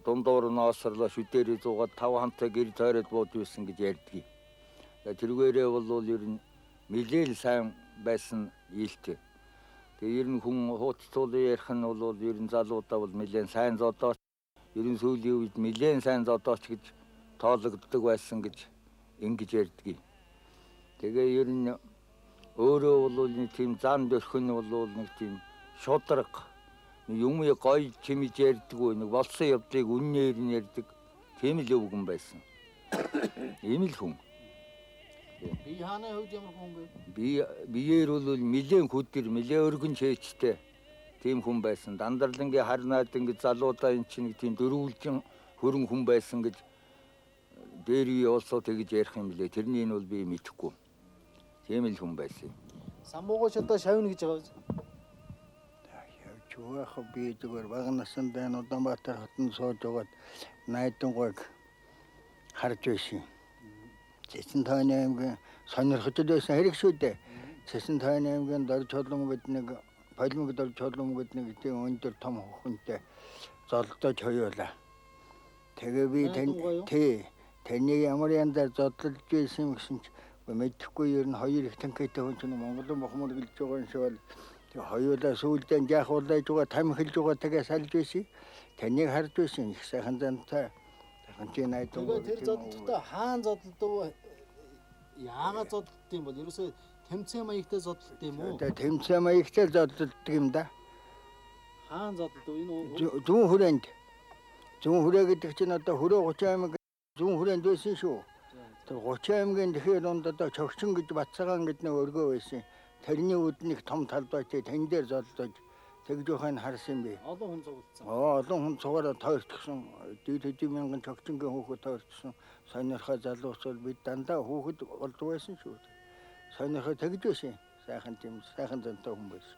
дундуур нь оосрлоо шүдээрээ зуугаад 5 хамтаа гэр тойроод бууд байсан гэж ярьдгийг. Тэргээрээ бол ер нь нэлээл сайн байсан ийлтэй. Тэгээ ер нь хүн хууц туулын ярих нь бол ер нь залуудаа бол нэлээн сайн зодооч, ер нь сүүлийн үед нэлээн сайн зодооч гэж тоологддог байсан гэж ингэж ярьдгийг. Тэгээ ер нь өөрөө бол нэг тийм зан дөрхөн бол нэг тийм шударга юм гоё чимж ярьдаггүй, нэг болсон явдлыг үннээр нь ярьдаг тийм л өвгөн байсан. Ийм л хүн. Би хааны хувьд ямар хүн бэ? Би биеэр бол нэлээн хүдэр, нэлээн өргөн чээчтэй тийм хүн байсан. Дандарлангийн харнаад ингэ залуудаа эн чинь нэг тийм дөрвөлжин хөрөн хүн байсан гэж дээр үе улсуу тэгж ярих юм лээ. Тэрний нь бол би мэдэхгүй. Тийм л хүн байсан. Самбуугооч одоо шавна гэж байгаа биз? Явж байх би зүгээр бага насндаа Улаанбаатар хотод сууж байгаад Найдангуйг харж байсан. Цэцэн тойны аймгийн сонирхож байсан хэрэг шүү дээ. Цэцэн тойны аймгийн Дорж чулуун гэдэг нэг Полимог Дорж чулуун гэдэг нэг тийм өндөр том хөхөнтэй золдож хоёулаа. Тэгээ би таныг ямар янзаар зодлож байсан юм гэсэн чи мэдэхгүй ер нь хоёр их танкитай хүн чинь Монголын бохомор гэлж байгаа юм шиг бол тэг хоёулаа сүүлдээ яах улааж байгаа тамхилж байгаа тэгээ салж байсан. Таныг харж байсан их сайхан зантай. Сайхан чи Найдангуй. Тэгээ тэр зодлохдоо хаан зодлдог яагаад зодлдог юм бол ерөөсөө тэмцээн маягтай зодлдог юм уу? Тэгээ тэмцээн маягтай зодлдог юм да. Хаан зодлдог энэ зүүн хүрээнд. Зүүн хүрээ гэдэг чинь одоо хүрээ 30 аймаг зүүн хүрээнд байсан шүү. Тэр 30 аймгийн тэгэхээр дунд одоо Чогчин гэж Батсагаан гэдэг нэг өргөө байсан. Тэрний үд нэг том талбайтай тэн дээр золдож тэгж явахыг харсан би. Олон хүн цуглдсан. Олон хүн цугаараа тойрчихсон. Дээд хэдэн мянган Чогчингийн хүүхэд тойрчихсон. Сонирхоо залуус бол бид дандаа хүүхэд болдог байсан шүү. Сонирхоо тэгж байсан. Сайхан тийм сайхан зантай хүн байсан.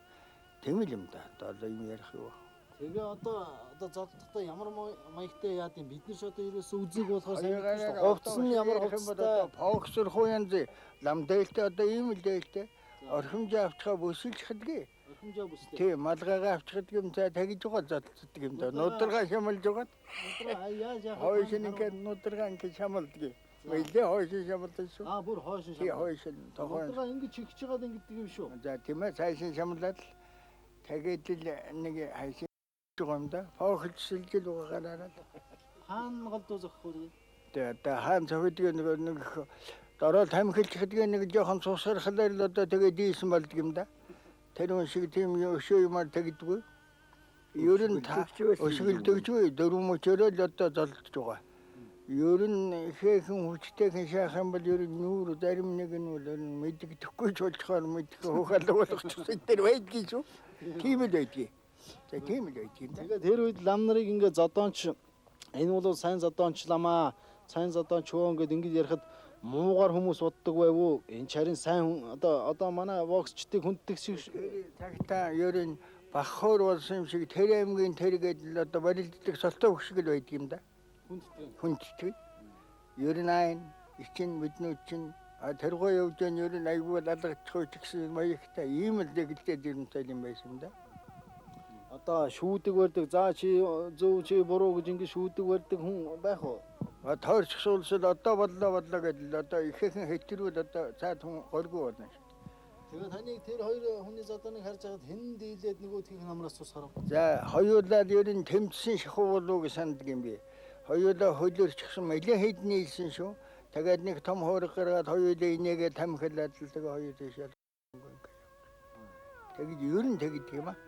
Тийм л юм да. Одоо юм ярих юу. Тэгээ одоо золдохдоо ямар маягтай яад юм бид нар ч одоо ерөөсөө үзэг болохоор сайн мэдсэн. Хувцас нь ямар хувцастай фоксрхуу янз лам дээлтэй одоо ийм л дээлтэй орхимжоо авчихаа бүсэлчихдэг. Орхимжоо бүслээ. Тий, малгайгаа авчихдаг юм за тэгж байгаа золддог юм да. Нударгаа шамалж байгаа. Нударгаа яаж яах вэ? Хойш нь ингээд нударгаа ингээд шамалдаг. Мэлээ хойш шамалдаг шүү. Аа бүр хойш шамалдаг. Тий, хойш тохой. Нударгаа ингээд чигч байгаад ингээд юм шүү. За тийм ээ, цаашин шамлаад л тэгээд л нэг хайшин байгаа юм да. Фохилж сэлжил байгаагаараа л. Хаан голдуу зохих үү? Тэгээ одоо хаан зохидог нэг дороо тамхилчихдаг нэг жоохон цусгархлаар л одоо тэгээ дийсэн болдог юм да. Тэр хүн шиг тийм өшөө юмар тэгдэггүй. Ер нь өшгөлдөгчгүй дөрвөн мөчөрөө л одоо золдож байгаа. Ер нь ихээхэн хүчтэйхэн шаах юм бол ер нь нүүр зарим нэг нь бол ер нь мэдэгдэхгүй ч болцохоор мэдэх хөөх алга болгочихсон тэр байдгийг шүү. Тийм л байдгийг. За тийм л байдгийг. Тэгээд тэр үед лам нарыг ингээ зодоонч энэ бол сайн зодоонч ламаа, сайн зодоонч хөө ингээд ингэж ярихад муугар хүмүүс боддог байв уу? Энэ чарин сайн хүн одоо манай боксчдыг хүнддэг шиг цагтаа ер нь Баххоор болсон юм шиг тэр аймгийн тэр гэдэл одоо барилддаг солтоо хөшиг л байдаг юм да. Хүндэтгэн. Ер нь айн ичин биднүүд чинь тэргөө явж байгаа ер нь айгүй алгачих ч гэсэн маягтай ийм л дэгэлтэй дэрмтэй юм байсан да. Одоо шүүдэг барьдаг за чи зөв чи буруу гэж ингэ шүүдэг барьдаг хүн байх уу? Тойрчсуулсал одоо боллоо боллоо гэдэл одоо ихээхэн хэтрүүл одоо цаад хүн горгүй болно шүү. Тэгээ таныг тэр хоёр хүний зодооныг харж байхад хэн дийлээд нөгөөдхийг намраас цус харав. За хоёулаа ер нь тэмцсэн шахуу болов гэж санддаг юм би. Хоёулаа хөлөрчихсэн нэлээд хэдний илсэн шүү. Тэгээд нэг том хуурга гаргаад хоёулаа инээгээ тамхилаад л тэгээ хоёулаа шал. Тэгж ер нь тэгдэг юм аа.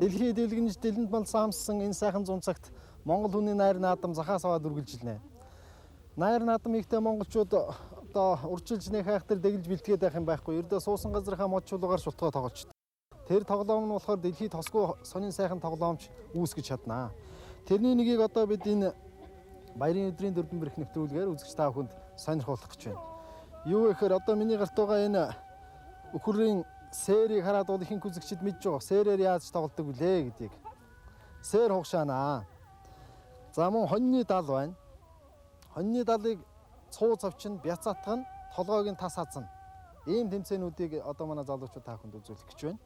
Дэлхий дэлгэнж дэлэнд мал саамссан энэ сайхан зун цагт Монгол хүний найр наадам захаас аваад үргэлжилнэ. Найр наадам ихтэй монголчууд одоо урьдчилж нэх айхтар дэглэж бэлтгээд байх юм байхгүй. Ердөө суусан газрынхаа мод чулуугаар шултгаа тоглолч. Тэр тоглоом нь болохоор дэлхийд тосгүй сонин сайхан тоглоомч үүсгэж чаднаа. Тэрний нэгийг одоо бид энэ баярын өдрийн дөрвөн бэрх нэвтрүүлгээр үзэгч та бүхэнд сонирхуулах гэж байна. Юу гэхээр одоо миний гарт байгаа энэ өхөрийн сэрийг хараад бол ихэнх үзэгчид мэдж байгаа. Сэрээр яаж тоглодог вүлээ гэдгийг. Сэр хугшаанаа. За мөн хоньны дал байна. Хоньны далыг цуу цавчин бяцаатгах нь толгойг нь тас хазна. Ийм тэмцээнүүдийг одоо манай залуучууд та бүхэнд үзүүлэх гэж байна.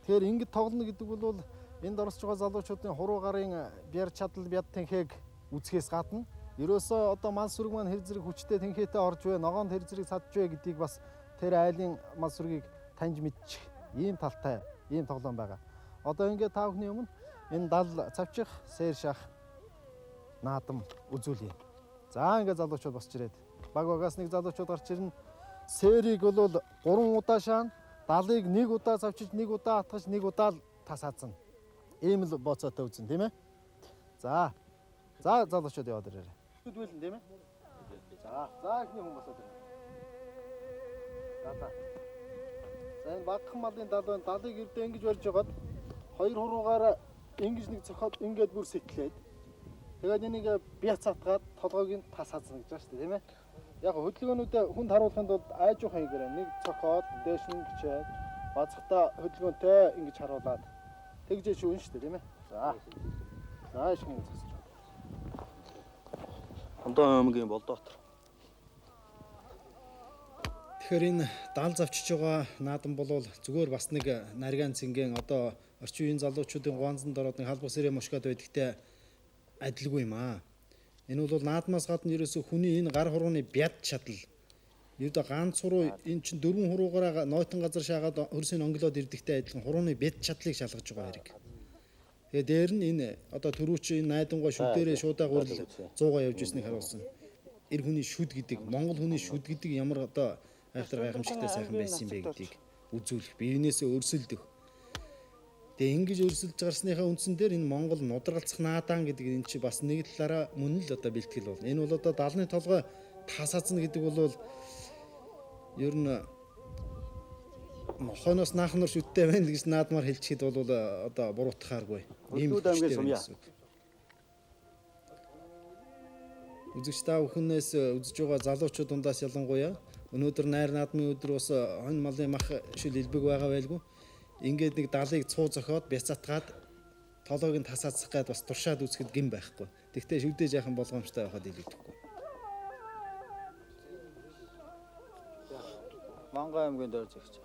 Тэгэхээр ингэж тоглоно гэдэг бол энд оролцож байгаа залуучуудын хуруу гарын бяр чадал бяд тэнхээг үзэхээс гадна ерөөсөө одоо мал сүрэг маань хэр зэрэг хүчтэй тэнхээтэй орж вэ, ногоонд хэр зэрэг цадж вэ гэдгийг бас тэр айлын мал сүргийг таньж мэдчих ийм талтай ийм тоглоом байгаа. Одоо ингээд та бүхний өмнө энэ дал цавчих, сэр шах наадам үзүүлье. За ингээд залуучууд босч ирээд баг багаас нэг залуучууд гарч ирнэ. Сэрийг бол 3 удаа шаана, далыг 1 удаа цавчиж, 1 удаа атгаж, 1 удаа л тас хазна. Ийм л боцоотой үзэн тийм ээ. За. За залуучууд яваад ирээрэй. Бүдүүлэн тийм ээ. За. За эхний хүн босоод ирнэ. Далаа. За энэ багхан малын дал байна. Далыг ердөө ингэж барьж байгаад хоёр хуруугаараа ингэж нэг цохоод ингээд бүр сэтлээд тэгээд энийг бяц атгаад толгойг нь тас хазна гэж байна шүү дээ, тийм ээ. Яг хөдөлгөөнүүдээ хүнд харуулахын тулд айжуухан хийгээрэй. Нэг цохоод дээш нь гिचээд базахтаа хөдөлгөөнтэй ингэж харуулад тэгж шүүн шүү дээ, тийм ээ. За. За ишгэн зогсож байна. Хондоо аймгийн Болдоотор. Тэгэхээр энэ дал завчиж байгаа наадам бол зүгээр бас нэг наргаан цэнгийн одоо орчин үеийн залуучуудын гуанзанд ороод нэг халбас сэрэ мушгаад байдагтай адилгүй юм аа. Энэ бол наадмаас гадна ерөөсөө хүний энэ гар хурууны бяд чадал. Ердөө ганц хуруу энэ чинь дөрвөн хуруугаараа нойтон газар шаагаад хөрсийн онглоод ирдэгтэй адилхан хурууны бяд чадлыг шалгаж байгаа хэрэг. Тэгээ дээр нь энэ одоо түрүүч энэ найдангуй шүдээрээ шуудааг урил 100-аа явж ирснийг харуулсан. Эр хүний шүд гэдэг, Монгол хүний шүд гэдэг ямар одоо айхтар гайхамшигтай сайхан байсан юм бэ гэдгийг үзүүлэх, биенээсээ өрсөлдөх. Тэгээ ингэж өрсөлдөж гарсныхаа үндсэн дээр энэ Монгол нударгалцах наадaan гэдэг энэ чи бас нэг талаараа мөн л одоо бэлтгэл болно. Энэ бол одоо далны толгой тас хазна гэдэг бол ер нь нохоноос наахнар шүттэй байна гэж наадмаар хэлчихэд бол одоо буруутахааргүй. Ийм Хөлдүүд аймгийн Сумья. Үзэгч та бүхнээс үзэж байгаа залуучууд дундаас ялангуяа өнөөдөр найр наадмын өдөр бас хонь малын мах шил элбэг байгаа байлгүй. Ингээд нэг далыг цуу зохиод бяцаатгаад толгойг нь тасаацах гээд бас туршаад үзэхэд гин байхгүй. Тэгтээ шүдээ жаахан болгоомжтой байхад илүүдэхгүй. Монгол аймгийн дор зэгч.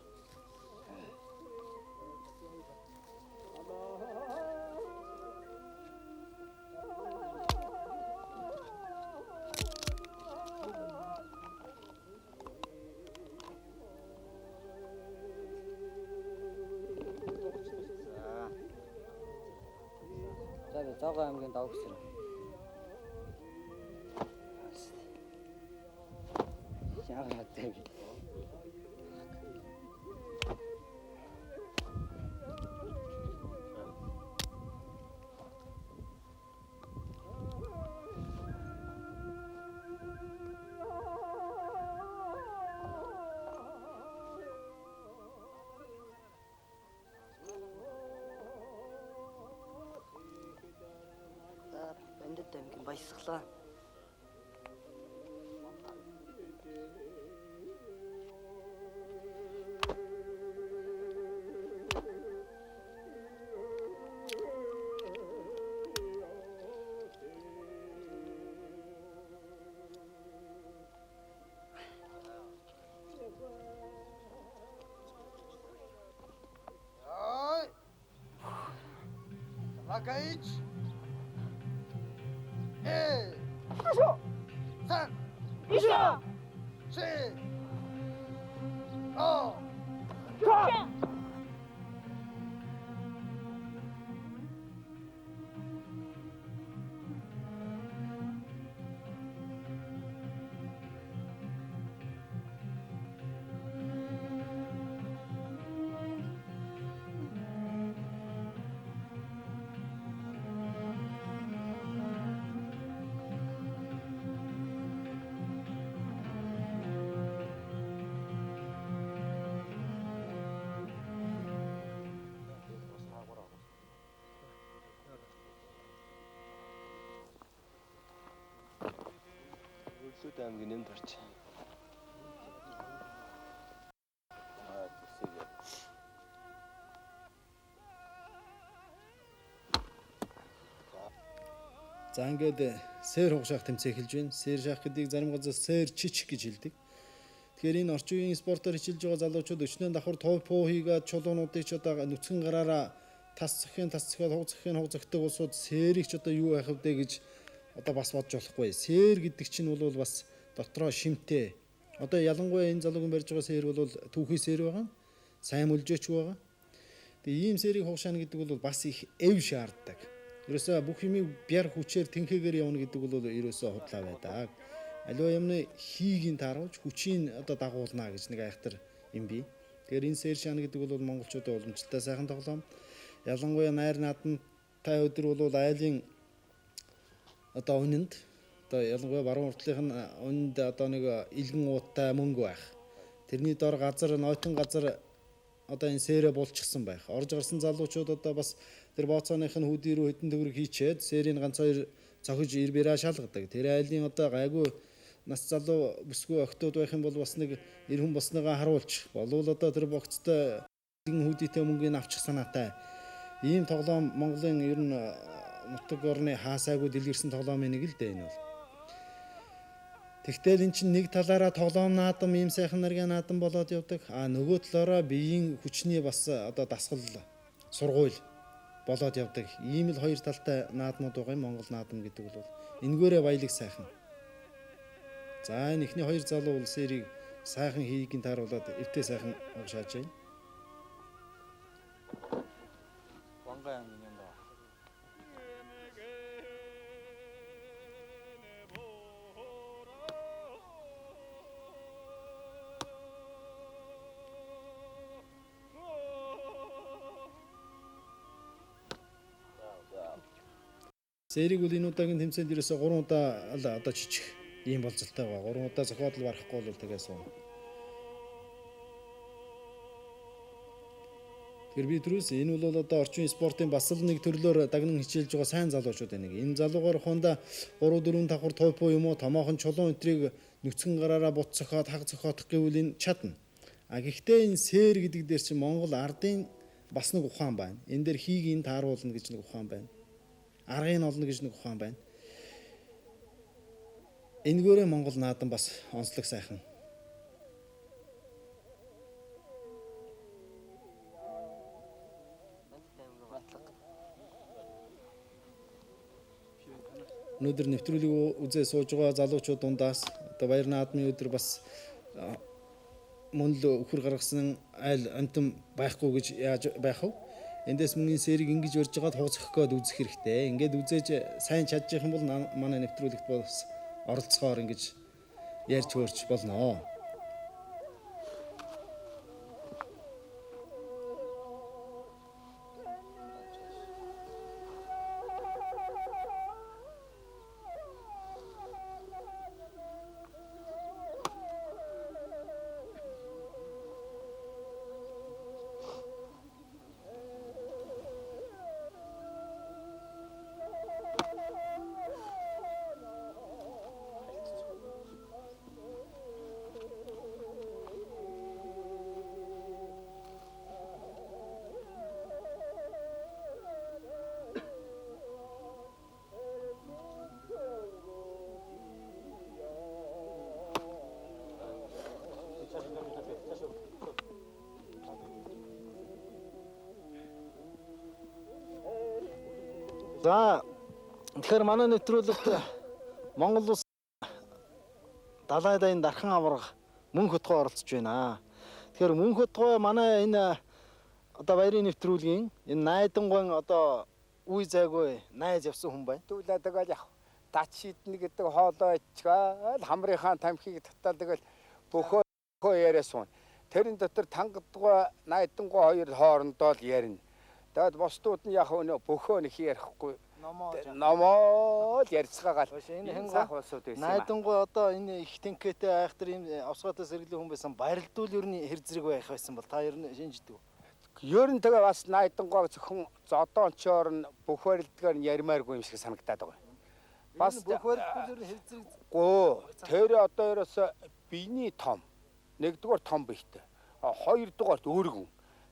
Зоогоо аймгийн Давгсэр. Яагаад вэ? Бандад аймгийн Баясгалаа. Акаич. 2 3 4 5 6 Өлсөд аймгийн нэмд орч. За ингээд сэр хугшаах тэмцээн эхэлж байна. Сэр шаах гэдгийг зарим газар сэр чич гэж хэлдэг. Тэгэхээр энэ орчин үеийн спортоор хичээлж байгаа залуучууд өчнөө давхар тов пуу хийгээд чулуунуудыг ч одоо нүцгэн гараараа тас цохин тас цохиод хуг цохин хуг цохидог улсууд сэрийг ч одоо юу байх вэ гэж одоо бас бодж болохгүй. Сэр гэдэг чинь бол бас дотроо шимтэй. Одоо ялангуяа энэ залуугийн барьж байгаа сэр бол түүхий сэр байгаа. Сайн мөлжөөч байгаа. Тэгээ ийм сэрийг хугшаана гэдэг бол бас их эв шаарддаг. Ерөөсөө бүх юмыг бяр хүчээр тэнхэгээр явна гэдэг бол ерөөсөө худлаа байдаг. Аливаа юмны хийгийн тааруулж хүчийг одоо дагуулна гэж нэг айхтар юм бий. Тэгэхээр энэ сэр шаана гэдэг бол монголчуудын уламжлалтай сайхан тоглоом. Ялангуяа найр наадамтай өдөр бол айлын одоо үнэнд одоо ялангуяа баруун уртлынх нь үнэнд одоо нэг илгэн ууттай мөнгө байх. Тэрний дор газар нойтон газар одоо энэ сэрэ булчихсан байх. Орж гарсан залуучууд одоо бас тэр бооцооных нь хүүдий рүү хэдэн төгрөг хийчээд сэрийн ганц хоёр цохиж ир бираа шалгадаг. Тэр айлын одоо гайгүй нас залуу бүсгүй октод байх юм бол бас нэг эр хүн болсныгаа харуулж болвол одоо тэр богцтой илгэн хүүдийтэй мөнгийг авчих санаатай. Ийм тоглоом Монголын ер нь нутаг орны хаасаагүй дэлгэрсэн тоглоомын нэг л дээ энэ бол. Тэгтэл эн чинь нэг талаараа тоглоом наадам ийм сайхан нарийн наадам болоод явдаг. А нөгөө талаараа биеийн хүчний бас одоо дасгал сургууль болоод явдаг. Ийм л хоёр талтай наадмууд байгаа юм Монгол наадам гэдэг бол энэгээрээ баялаг сайхан. За энэ эхний хоёр залуу бол сэрийг сайхан хийгийн тааруулаад эвтэй сайхан угшааж байна. Ванга аймгийн юм даа. Сэрийг бол энэ удаагийн тэмцээнд ерөөсөө 3 удаа л одоо чичих ийм болцолтой байгаа. 3 удаа зохиодол барахгүй бол тэгээ сууна. Тэгэхээр би түрүүс энэ бол одоо орчин спортын бас л нэг төрлөөр дагнан хичээлж байгаа сайн залуучууд байна. Энэ залуугаар хонда 3 4 давхар тойпоо юм уу томоохон чулуун энтрийг нүцгэн гараараа бут цохиод хаг цохиодох гэвэл энэ чадна. А гэхдээ энэ сэр гэдэг дээр чинь Монгол ардын бас нэг ухаан байна. Энэ дээр хийг энэ тааруулна гэж нэг ухаан байна. Аргыг нь олно гэж нэг ухаан байна. Энэгээрээ Монгол наадам бас онцлог сайхан. Өнөөдөр нэвтрүүлгийг үзээ сууж байгаа залуучууд дундаас одоо баяр наадмын өдөр бас мөн л үхэр гаргасан айл амтан байхгүй гэж яаж байх вэ? Эндээс мөнгөний сэрийг ингэж өрж байгаад хугацах гээд үзэх хэрэгтэй. Ингээд үзээж сайн чадчих юм бол манай нэвтрүүлэгт бас оролцохоор ингэж ярьж хөөрч болно. За тэгэхээр манай нэвтрүүлэгт Монгол улс далай дайн дархан аварга мөнх хотгой оролцож байна. Тэгэхээр мөнх хотгой манай энэ одоо баярын нэвтрүүлгийн энэ найдангуйн одоо үе зайгүй найз явсан хүн байна. Дүүлээ тэгэл яг дач шиднэ гэдэг хоолой ичгээл хамрынхаа тамхиг татаал тэгэл бөхөө яриа суун. Тэрэн дотор тангадгой найдангуй хоёр хоорондоо л ярина. Тэгээд бусдууд нь яг өнөө бөхөө нэг ярихгүй. Номоо л ярьцгаагаал. Энэ хин улсууд байсан юм. Найдангуй одоо энэ их тэнхээтэй айхтар ийм овсгоотой сэргэлэн хүн байсан. Барилдуул ер нь хэр зэрэг байх байсан бол та ер нь шинждэг үү? Ер нь тэгээ бас найдангуйг зөвхөн зодоончоор нь бүх барилдгаар нь ярмааргүй юм шиг санагдаад байгаа. Бас бүх барилдуул ер нь хэр зэрэг гоо. Тэр одоо ерөөсө биений том. Нэгдүгээр том биетэй. Хоёрдугаарт өргөн.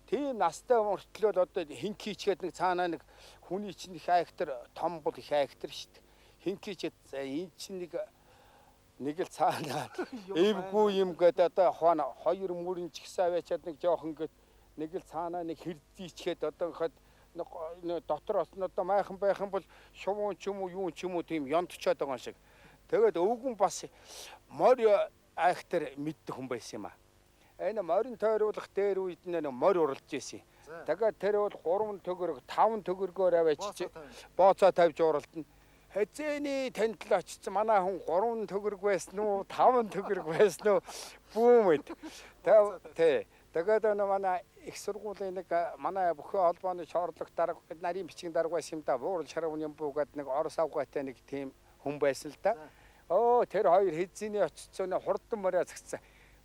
Тийм настай мөртлөө одоо хинкийчгээд нэг цаанаа нэг хүний чинь их айхтар том бол их айхтар шүү дээ. Хинкийчээд энэ чинь нэг л цаанаа эвгүй юм гэдэг одоо хойно хоёр мөрөн ч гэсэн аваачаад нэг жоохон гээд нэг л цаанаа нэг хэрзийчгээд одоо ингээд нэг дотор бас одоо майхан байх юм бол шувуун ч юм уу юу ч юм уу тийм ёнтчоод байгаа юм шиг. Тэгээд өвгөн бас морь айхтар мэддэг хүн байсан юм аа. Энэ морин тойруулах дээр үед нь морь уралж исэн. Тэгээд тэр бол 3 төгрөг 5 төгрөгөөр аваач бооцоо тавьж уралдана. Хэзээний танд л очсон манай хүн 3 төгрөг байсан уу 5 төгрөг байсан уу бүүм мэд. Тэ. Тэгээд нөө манай их сургуулийн нэг манай бүхэн холбооны шоорлог дарга нарийн бичгийн дарга байсан юм да. Буурал шарвын юм буугаад нэг орос авгайтай нэг тийм хүн байсан л да. Өө тэр хоёр хэзээний очсон хурдан мориа згцсэн.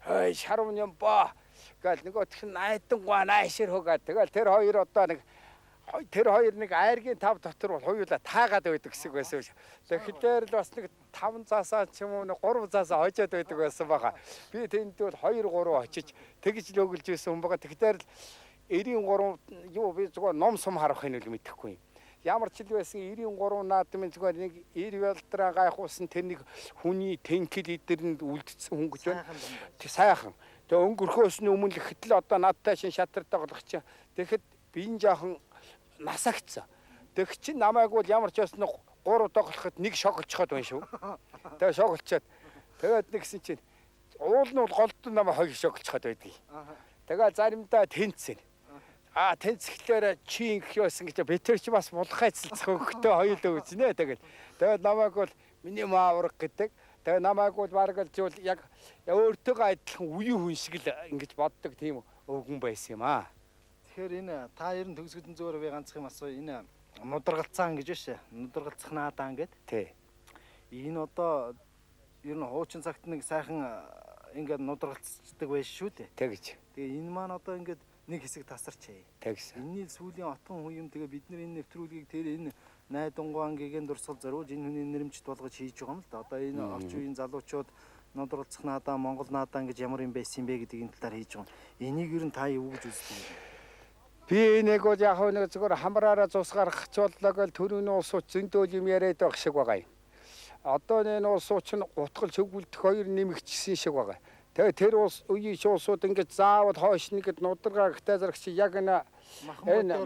Ой шарван юм баа гэл нөгөөх нь найдангуй наашир хөгаа тэгэл тэр хоёр одоо нэг тэр хоёр нэг айргийн тав дотор бол хоёулаа таагаад байдаг гэсэн байсан. Тэгэхээр л бас нэг 5 заасаа ч юм уу нэг 3 заасаа хожоод байдаг байсан байгаа. Би тэнд бол 2 3 очиж тэгж л өгөлж байсан хүн байгаа. Тэгэхээр л 93 юу би зүгээр ном сум харах юм л мэдэхгүй юм. Ямар ч л байсан 93 наадмын зүгээр нэг 90 ялдраа гайхуулсан тэр нэг хүний тэнхэл эдэрэнд үлдсэн хүн гэж байна. Тэг сайхан. Тэг өнгөрөхөөс нь өмнө л хэтэл одоо надтай шин шатар тоглох чинь. Тэгэхэд би энэ жоохон насагцсан. Тэг чин намайг бол ямар ч байсан 3 тоглоход нэг шоглцоход байна шүү. Тэг шоглцоод тэгээд нэгсэн чинь уул нь бол голдон намайг хоёр шоглцоход байдаг. Тэгээ заримдаа тэнцэн. А тэнцэхлээр чи ингэх байсан гэж битэр чи бас булхай цэлцэх хөнгөтэй хоёул үзнэ тэгэл. Тэгээд намайг бол миний маавраг гэдэг. Тэгээд намайг бол бараг л зүйл яг өөртөөгөө адилхан үеийн хүн шиг л ингэж боддог тийм өвгөн байсан юм аа. Тэгэхээр энэ та ер нь төгсгөдөн зүгээр би ганцхан юм асуу. Энэ нударгалцаан гэж байна шээ. Нударгалцах наадаан гэд. Тий. Энэ одоо ер нь хуучин цагт нэг сайхан ингээд нударгалцдаг байж шүү дээ. Тэгж. Тэгээ энэ маань одоо ингээд нэг хэсэг тасарчээ. Тэгсэн. Энэний сүүлийн отгон хүн юм тэгээ бид нар энэ нэвтрүүлгийг тэр энэ найдангуан гигэн дурсгал зориулж энэ хүний нэрмжит болгож хийж байгаа юм л да. Одоо энэ орчин үеийн залуучууд нударгалцах наадаа, Монгол наадаа гэж ямар юм байсан юм бэ гэдгийг энэ талаар хийж байгаа юм. Энийг ер нь та юу гэж үздэг юм бэ? Би энийг бол яг нэг зүгээр хамраараа цус гаргах ч боллоо гэл төрөний улсууд зөндөөл юм яриад байх шиг байгаа юм. Одоо энэ улсууд чинь гутгал чөглөлдөх хоёр нэмэгдсэн шиг байгаа. Тэгээ тэр улс үеийн улсууд ингэж заавал хойш нэгэд нударгаа гэхдээ зэрэг чи яг энэ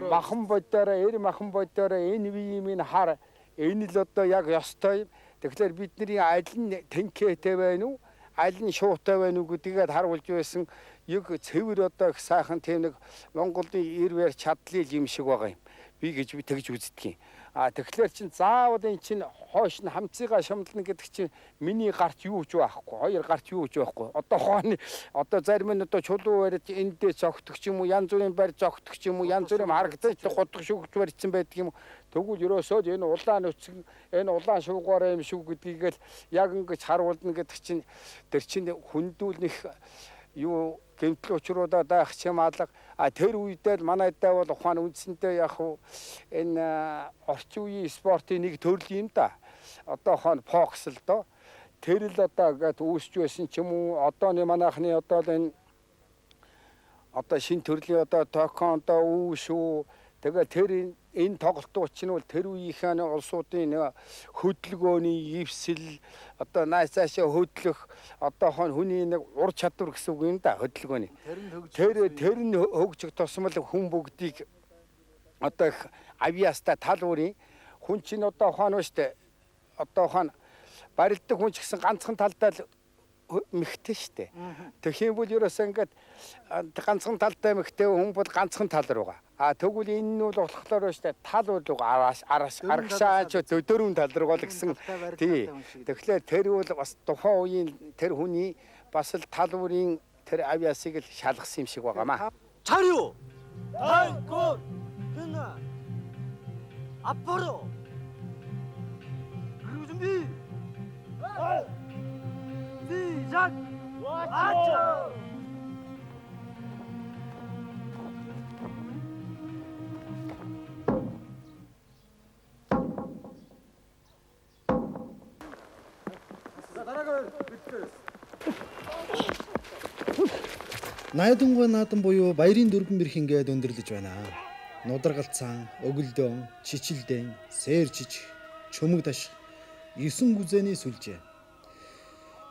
махан бодоороо эр махан бодоороо энэ үеийн минь хар энэ л одоо яг ёстой юм. Тэгэхээр бидний аль нь тэнхээтэй байна уу? аль нь шуутай байна уу гэдгийг харуулж байсан. Яг цэвэр одоо их сайхан тийм нэг Монголын эр бэр чадлын юм шиг байгаа юм. Би гэж би тэгж үздэг юм. А тэгэхээр чин заавал эн чин хойш нь хамцыгаа шумлана гэдэг чинь миний гарт юу ч байхгүй. Хоёр гарт юу ч байхгүй. Одоо хооны одоо зарим нь одоо чулуу барьж эндээ зогтох ч юм уу, янз бүрийн барь зогтох ч юм уу, янз бүрийн харагдаж гудах шүгж барьсан байдаг юм. Тэгвэл ерөөсөө энэ улаан өцгөн, энэ улаан шуугаараа юм шүү гэдгийг л яг ингэж харуулна гэдэг чинь тэр чинь хүндүүлнэх юу гэмтэл учруудаа даах юм алга. А тэр үедээ л манайдаа бол ухаан үндсэндээ яг хуу энэ орчин үеийн спортын нэг төрөл юм да. Одоо ухаан бокс л доо. Тэр л одоо ингээд үүсч байсан ч юм уу. Одооны манайхны одоо л энэ одоо шин төрлийн одоо токондо үүшүү. Тэгээ тэр энэ тоглолтууд чинь бол тэр үеийнхээ улсуудын хөдөлгөөний эвсэл одоо нааш цаашаа хөдлөх одоо хон хүний нэг ур чадвар гэсэн үг юм да хөдөлгөөний. Тэр нь хөгжих тусмал хүн бүгдийг одоо их авиаста тал бүрийн хүн чинь одоо ухаан ба штэ. Одоо ухаан барилдаг хүн ч гэсэн ганцхан талдаа л мэгтэй штэ. Тэгэх юм бол ерөөсөө ингээд ганцхан талдаа мэгтэй хүн бол ганцхан тал руугаа. А тэгвэл энэ нь бол болохоор штэ тал бол араас арагшаач дөрвөн тал руугаа л гэсэн. Тий. Тэгэхээр тэр бол бас тухайн үеийн тэр хүний бас л тал бүрийн тэр авиасыг л шалгасан юм шиг байгаамаа. 차려! 아이고! 끝나! 앞으로! 그리고 준비! 시작! 아차! Найдангуй наадам буюу баярын дөрвөн бэрх ингээд өндөрлөж байна. Нударгалцаан, өгөлдөөн, чичилдээн, сэр чич, чөмөг даших, 9 гүзээний сүлжээ.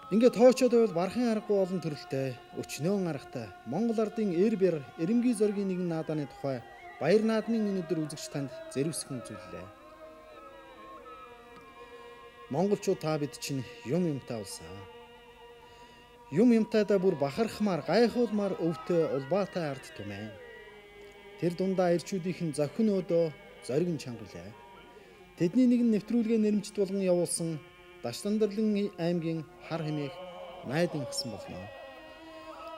Ингээд тоочоод байвал барахын аргагүй олон төрөлтэй, өчнөөн аргатай Монгол ардын эр бэр эрэмгийн зоригийн нэгэн нааданы тухай баяр наадмын энэ өдөр үзэгч танд зэрвсгэн үзүүллээ. Монголчууд та бид чинь юм юмтай улсаа. Юм юмтайдаа бүр бахархмаар гайхуулмаар өвтэй улбаатай ард түмэн. Тэр дундаа ирчүүдийнх нь зохин өөдөө зориг нь чангалаа. Тэдний нэг нь нэвтрүүлгээ нэрмжит болгон явуулсан Даштандарлан аймгийн хар хэмээх найдан гисэн болно.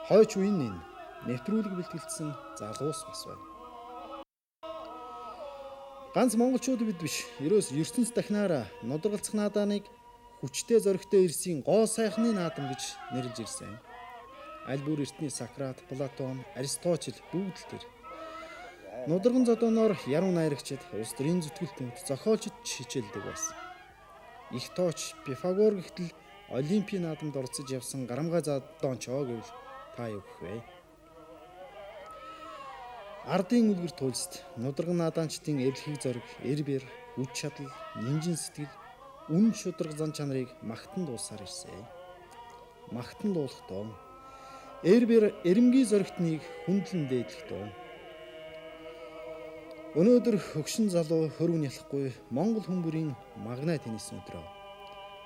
Хойч үеийн энэ нэвтрүүлэг бэлтгэлдсэн залуус бас байна. Ганц монголчууд бид биш, ерөөс ертөнц дахинаараа нударгалцах наадааныг хүчтэй зоригтой ирсэн гоо сайхны наадам гэж нэрлэж ирсэн. Аль бүр эртний Сократ, Платон, Аристотель бүгд л тэр. Нударган зодооноор яруу найрагчид, улс төрийн зүтгэлтүүд, зохиолчид хичээлдэг байсан. Их тооч Пифагор гэхтэл Олимпийн наадамд оролцож явсан гарамгай зодоончоо гэвэл та юу гэх вэ? Ардын үлгэр туйлст нударган наадаанчдын эвлэхийг зориг, эр бэр, хүч чадал, нинжин сэтгэл, үн шударга зан чанарыг магтан дуулсаар ирсэн. Магтан дуулахдоо эр бэр эрэмгийн зоригтныг хүндлэн дээдлэхдээ өнөөдөр хөгшин залуу хөрвөн ялахгүй Монгол хүн бүрийн магнаа тэнийсэн өдрөө.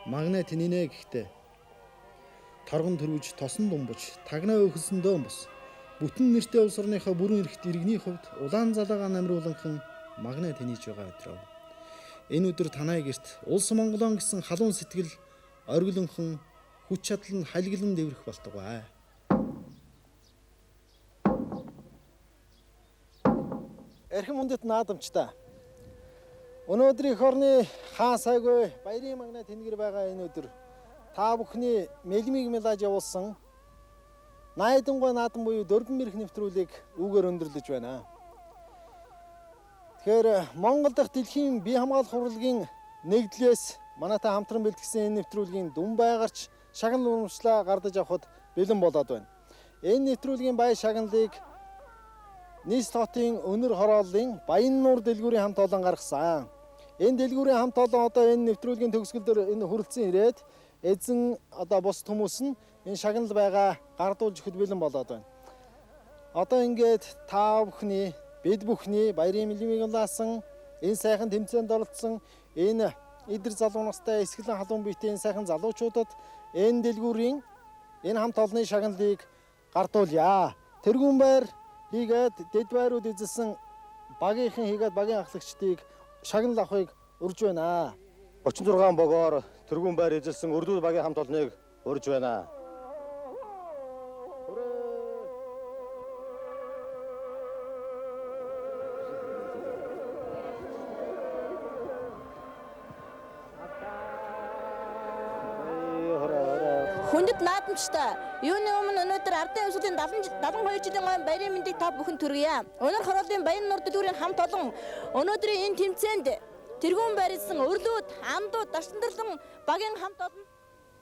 Магнаа тэнийнэ гэхдээ торгон төрвж тосон думбаж тагнаа өөхөлсөндөө бус бүтэн нэртэй улс орныхоо бүрэн эрхт иргэний хувьд улаан залаагаа намрууланхан магнаа тэнийж байгаа өдрөө. Энэ өдөр танай герт улс Монголон гэсэн халуун сэтгэл оргилонхон хүч чадал нь халиглан дэврэх болтугай. Эрхэм хүндэт наадамчдаа. Өнөөдөр эх орны хаан сайгүй баярын магнаа тэнгэр байгаа энэ өдөр та бүхний мэлмиг мэлаж явуулсан Найдангуй наадам буюу дөрвөн мэрх нэвтрүүлгийг үүгээр өндөрлөж байна. Тэгэхээр Монгол дахь дэлхийн бие хамгаалах урлагийн нэгдлээс манайтай хамтран бэлтгэсэн энэ нэвтрүүлгийн дүн байгарч шагнал урамшлаа гардаж авахд бэлэн болоод байна. Энэ нэвтрүүлгийн баяр шагналыг Нийслэл хотын Өнөр хорооллын Баян нуур дэлгүүрийн хамт олон гаргасан. Энэ дэлгүүрийн хамт олон одоо энэ нэвтрүүлгийн төгсгөл дээр энэ хүрэлцэн ирээд эзэн одоо бусад хүмүүс нь энэ шагнал байгаа гардуулж өгөхөд бэлэн болоод байна. Одоо ингээд та бүхний бид бүхний баярын мэлмийг улаасан энэ сайхан тэмцээнд оролцсон энэ идэр залуу настай эсгэлэн халуун биетэй энэ сайхан залуучуудад энэ дэлгүүрийн Энэ хамт олонны шагналыг гардуулъя. Тэргүүн байр хийгээд дэд байрууд эзэлсэн багийнхан хийгээд багийн ахлагчдыг шагнал авахыг урьж байна. 36 богоор тэргүүн байр эзэлсэн Өрлүүд багийн хамт олныг урьж байна. Хүндэт наадамчтай юуны өмнө өнөөдөр ардын хувьсгалын 72 жилийн гойн баярын мэндийг та бүхэн төргөе. Өнөр хорооллын Баян нуур дэлгүүрийн хамт олон өнөөдрийн энэ тэмцээнд тэргүүн байрлсан Өрлүүд, Андууд, Дарчандарлан багийн хамт олон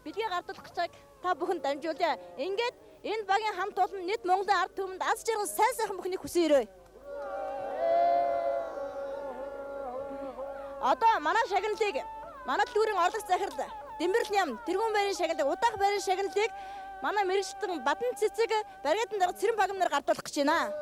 бэлгээ гардуулах гэж та бүхэнд дамжуулъя. Ингээд энэ багийн хамт олон нийт Монголын ард түмэнд аз жаргал сайн сайхан бүхнийг хүсэн өрөө. Одоо манай шагналыг манай дэлгүүрийн орлогч захирал Дэмбэрэл ням тэргүүн байрын шагналыг удаах байрын шагналыг манай мэргэжилтэн Бадан цэцэг баригатын дарга Цэрэн багмнаар гардуулах гэж байна.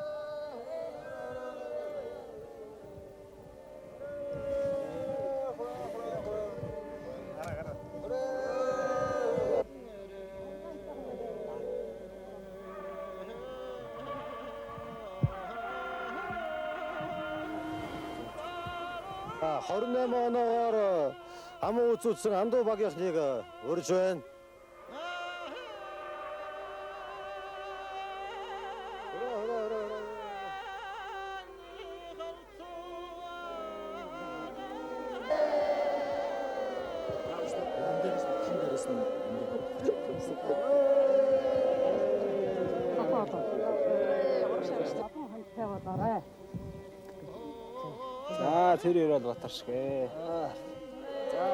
А 28 оноогоор аман үзүүлсэн Андуу багийнхныг урьж байна. За тэр өрөөл Батар шиг ээ. За.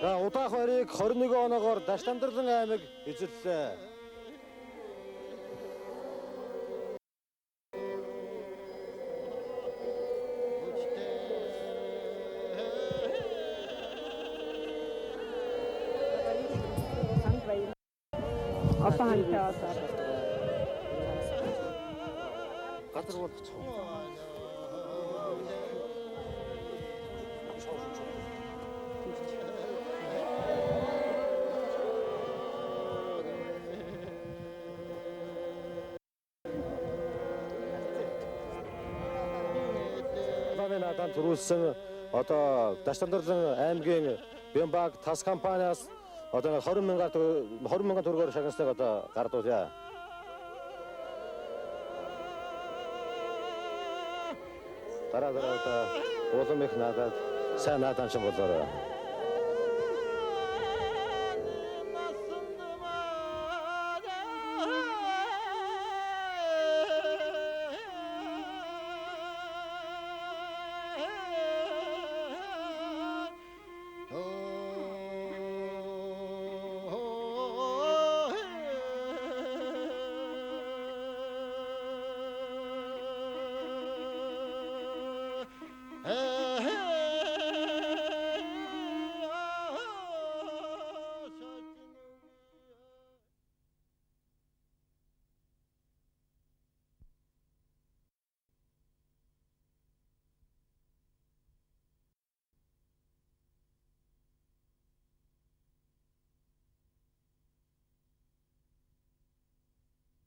За удаах байрыг 21 оноогоор Даштамдарлан аймаг эзэллээ. Одоо хантай болоо. Газар болгочих. Надан надан төрүүлсэн одоо Даштамдарлан аймгийн Бямбаг тас компаниас одоо 20 мянган төгрөгөөр шагнасныг одоо гардуулъя. Дараа дараа одоо улам их надад сайн надан ч болоорой.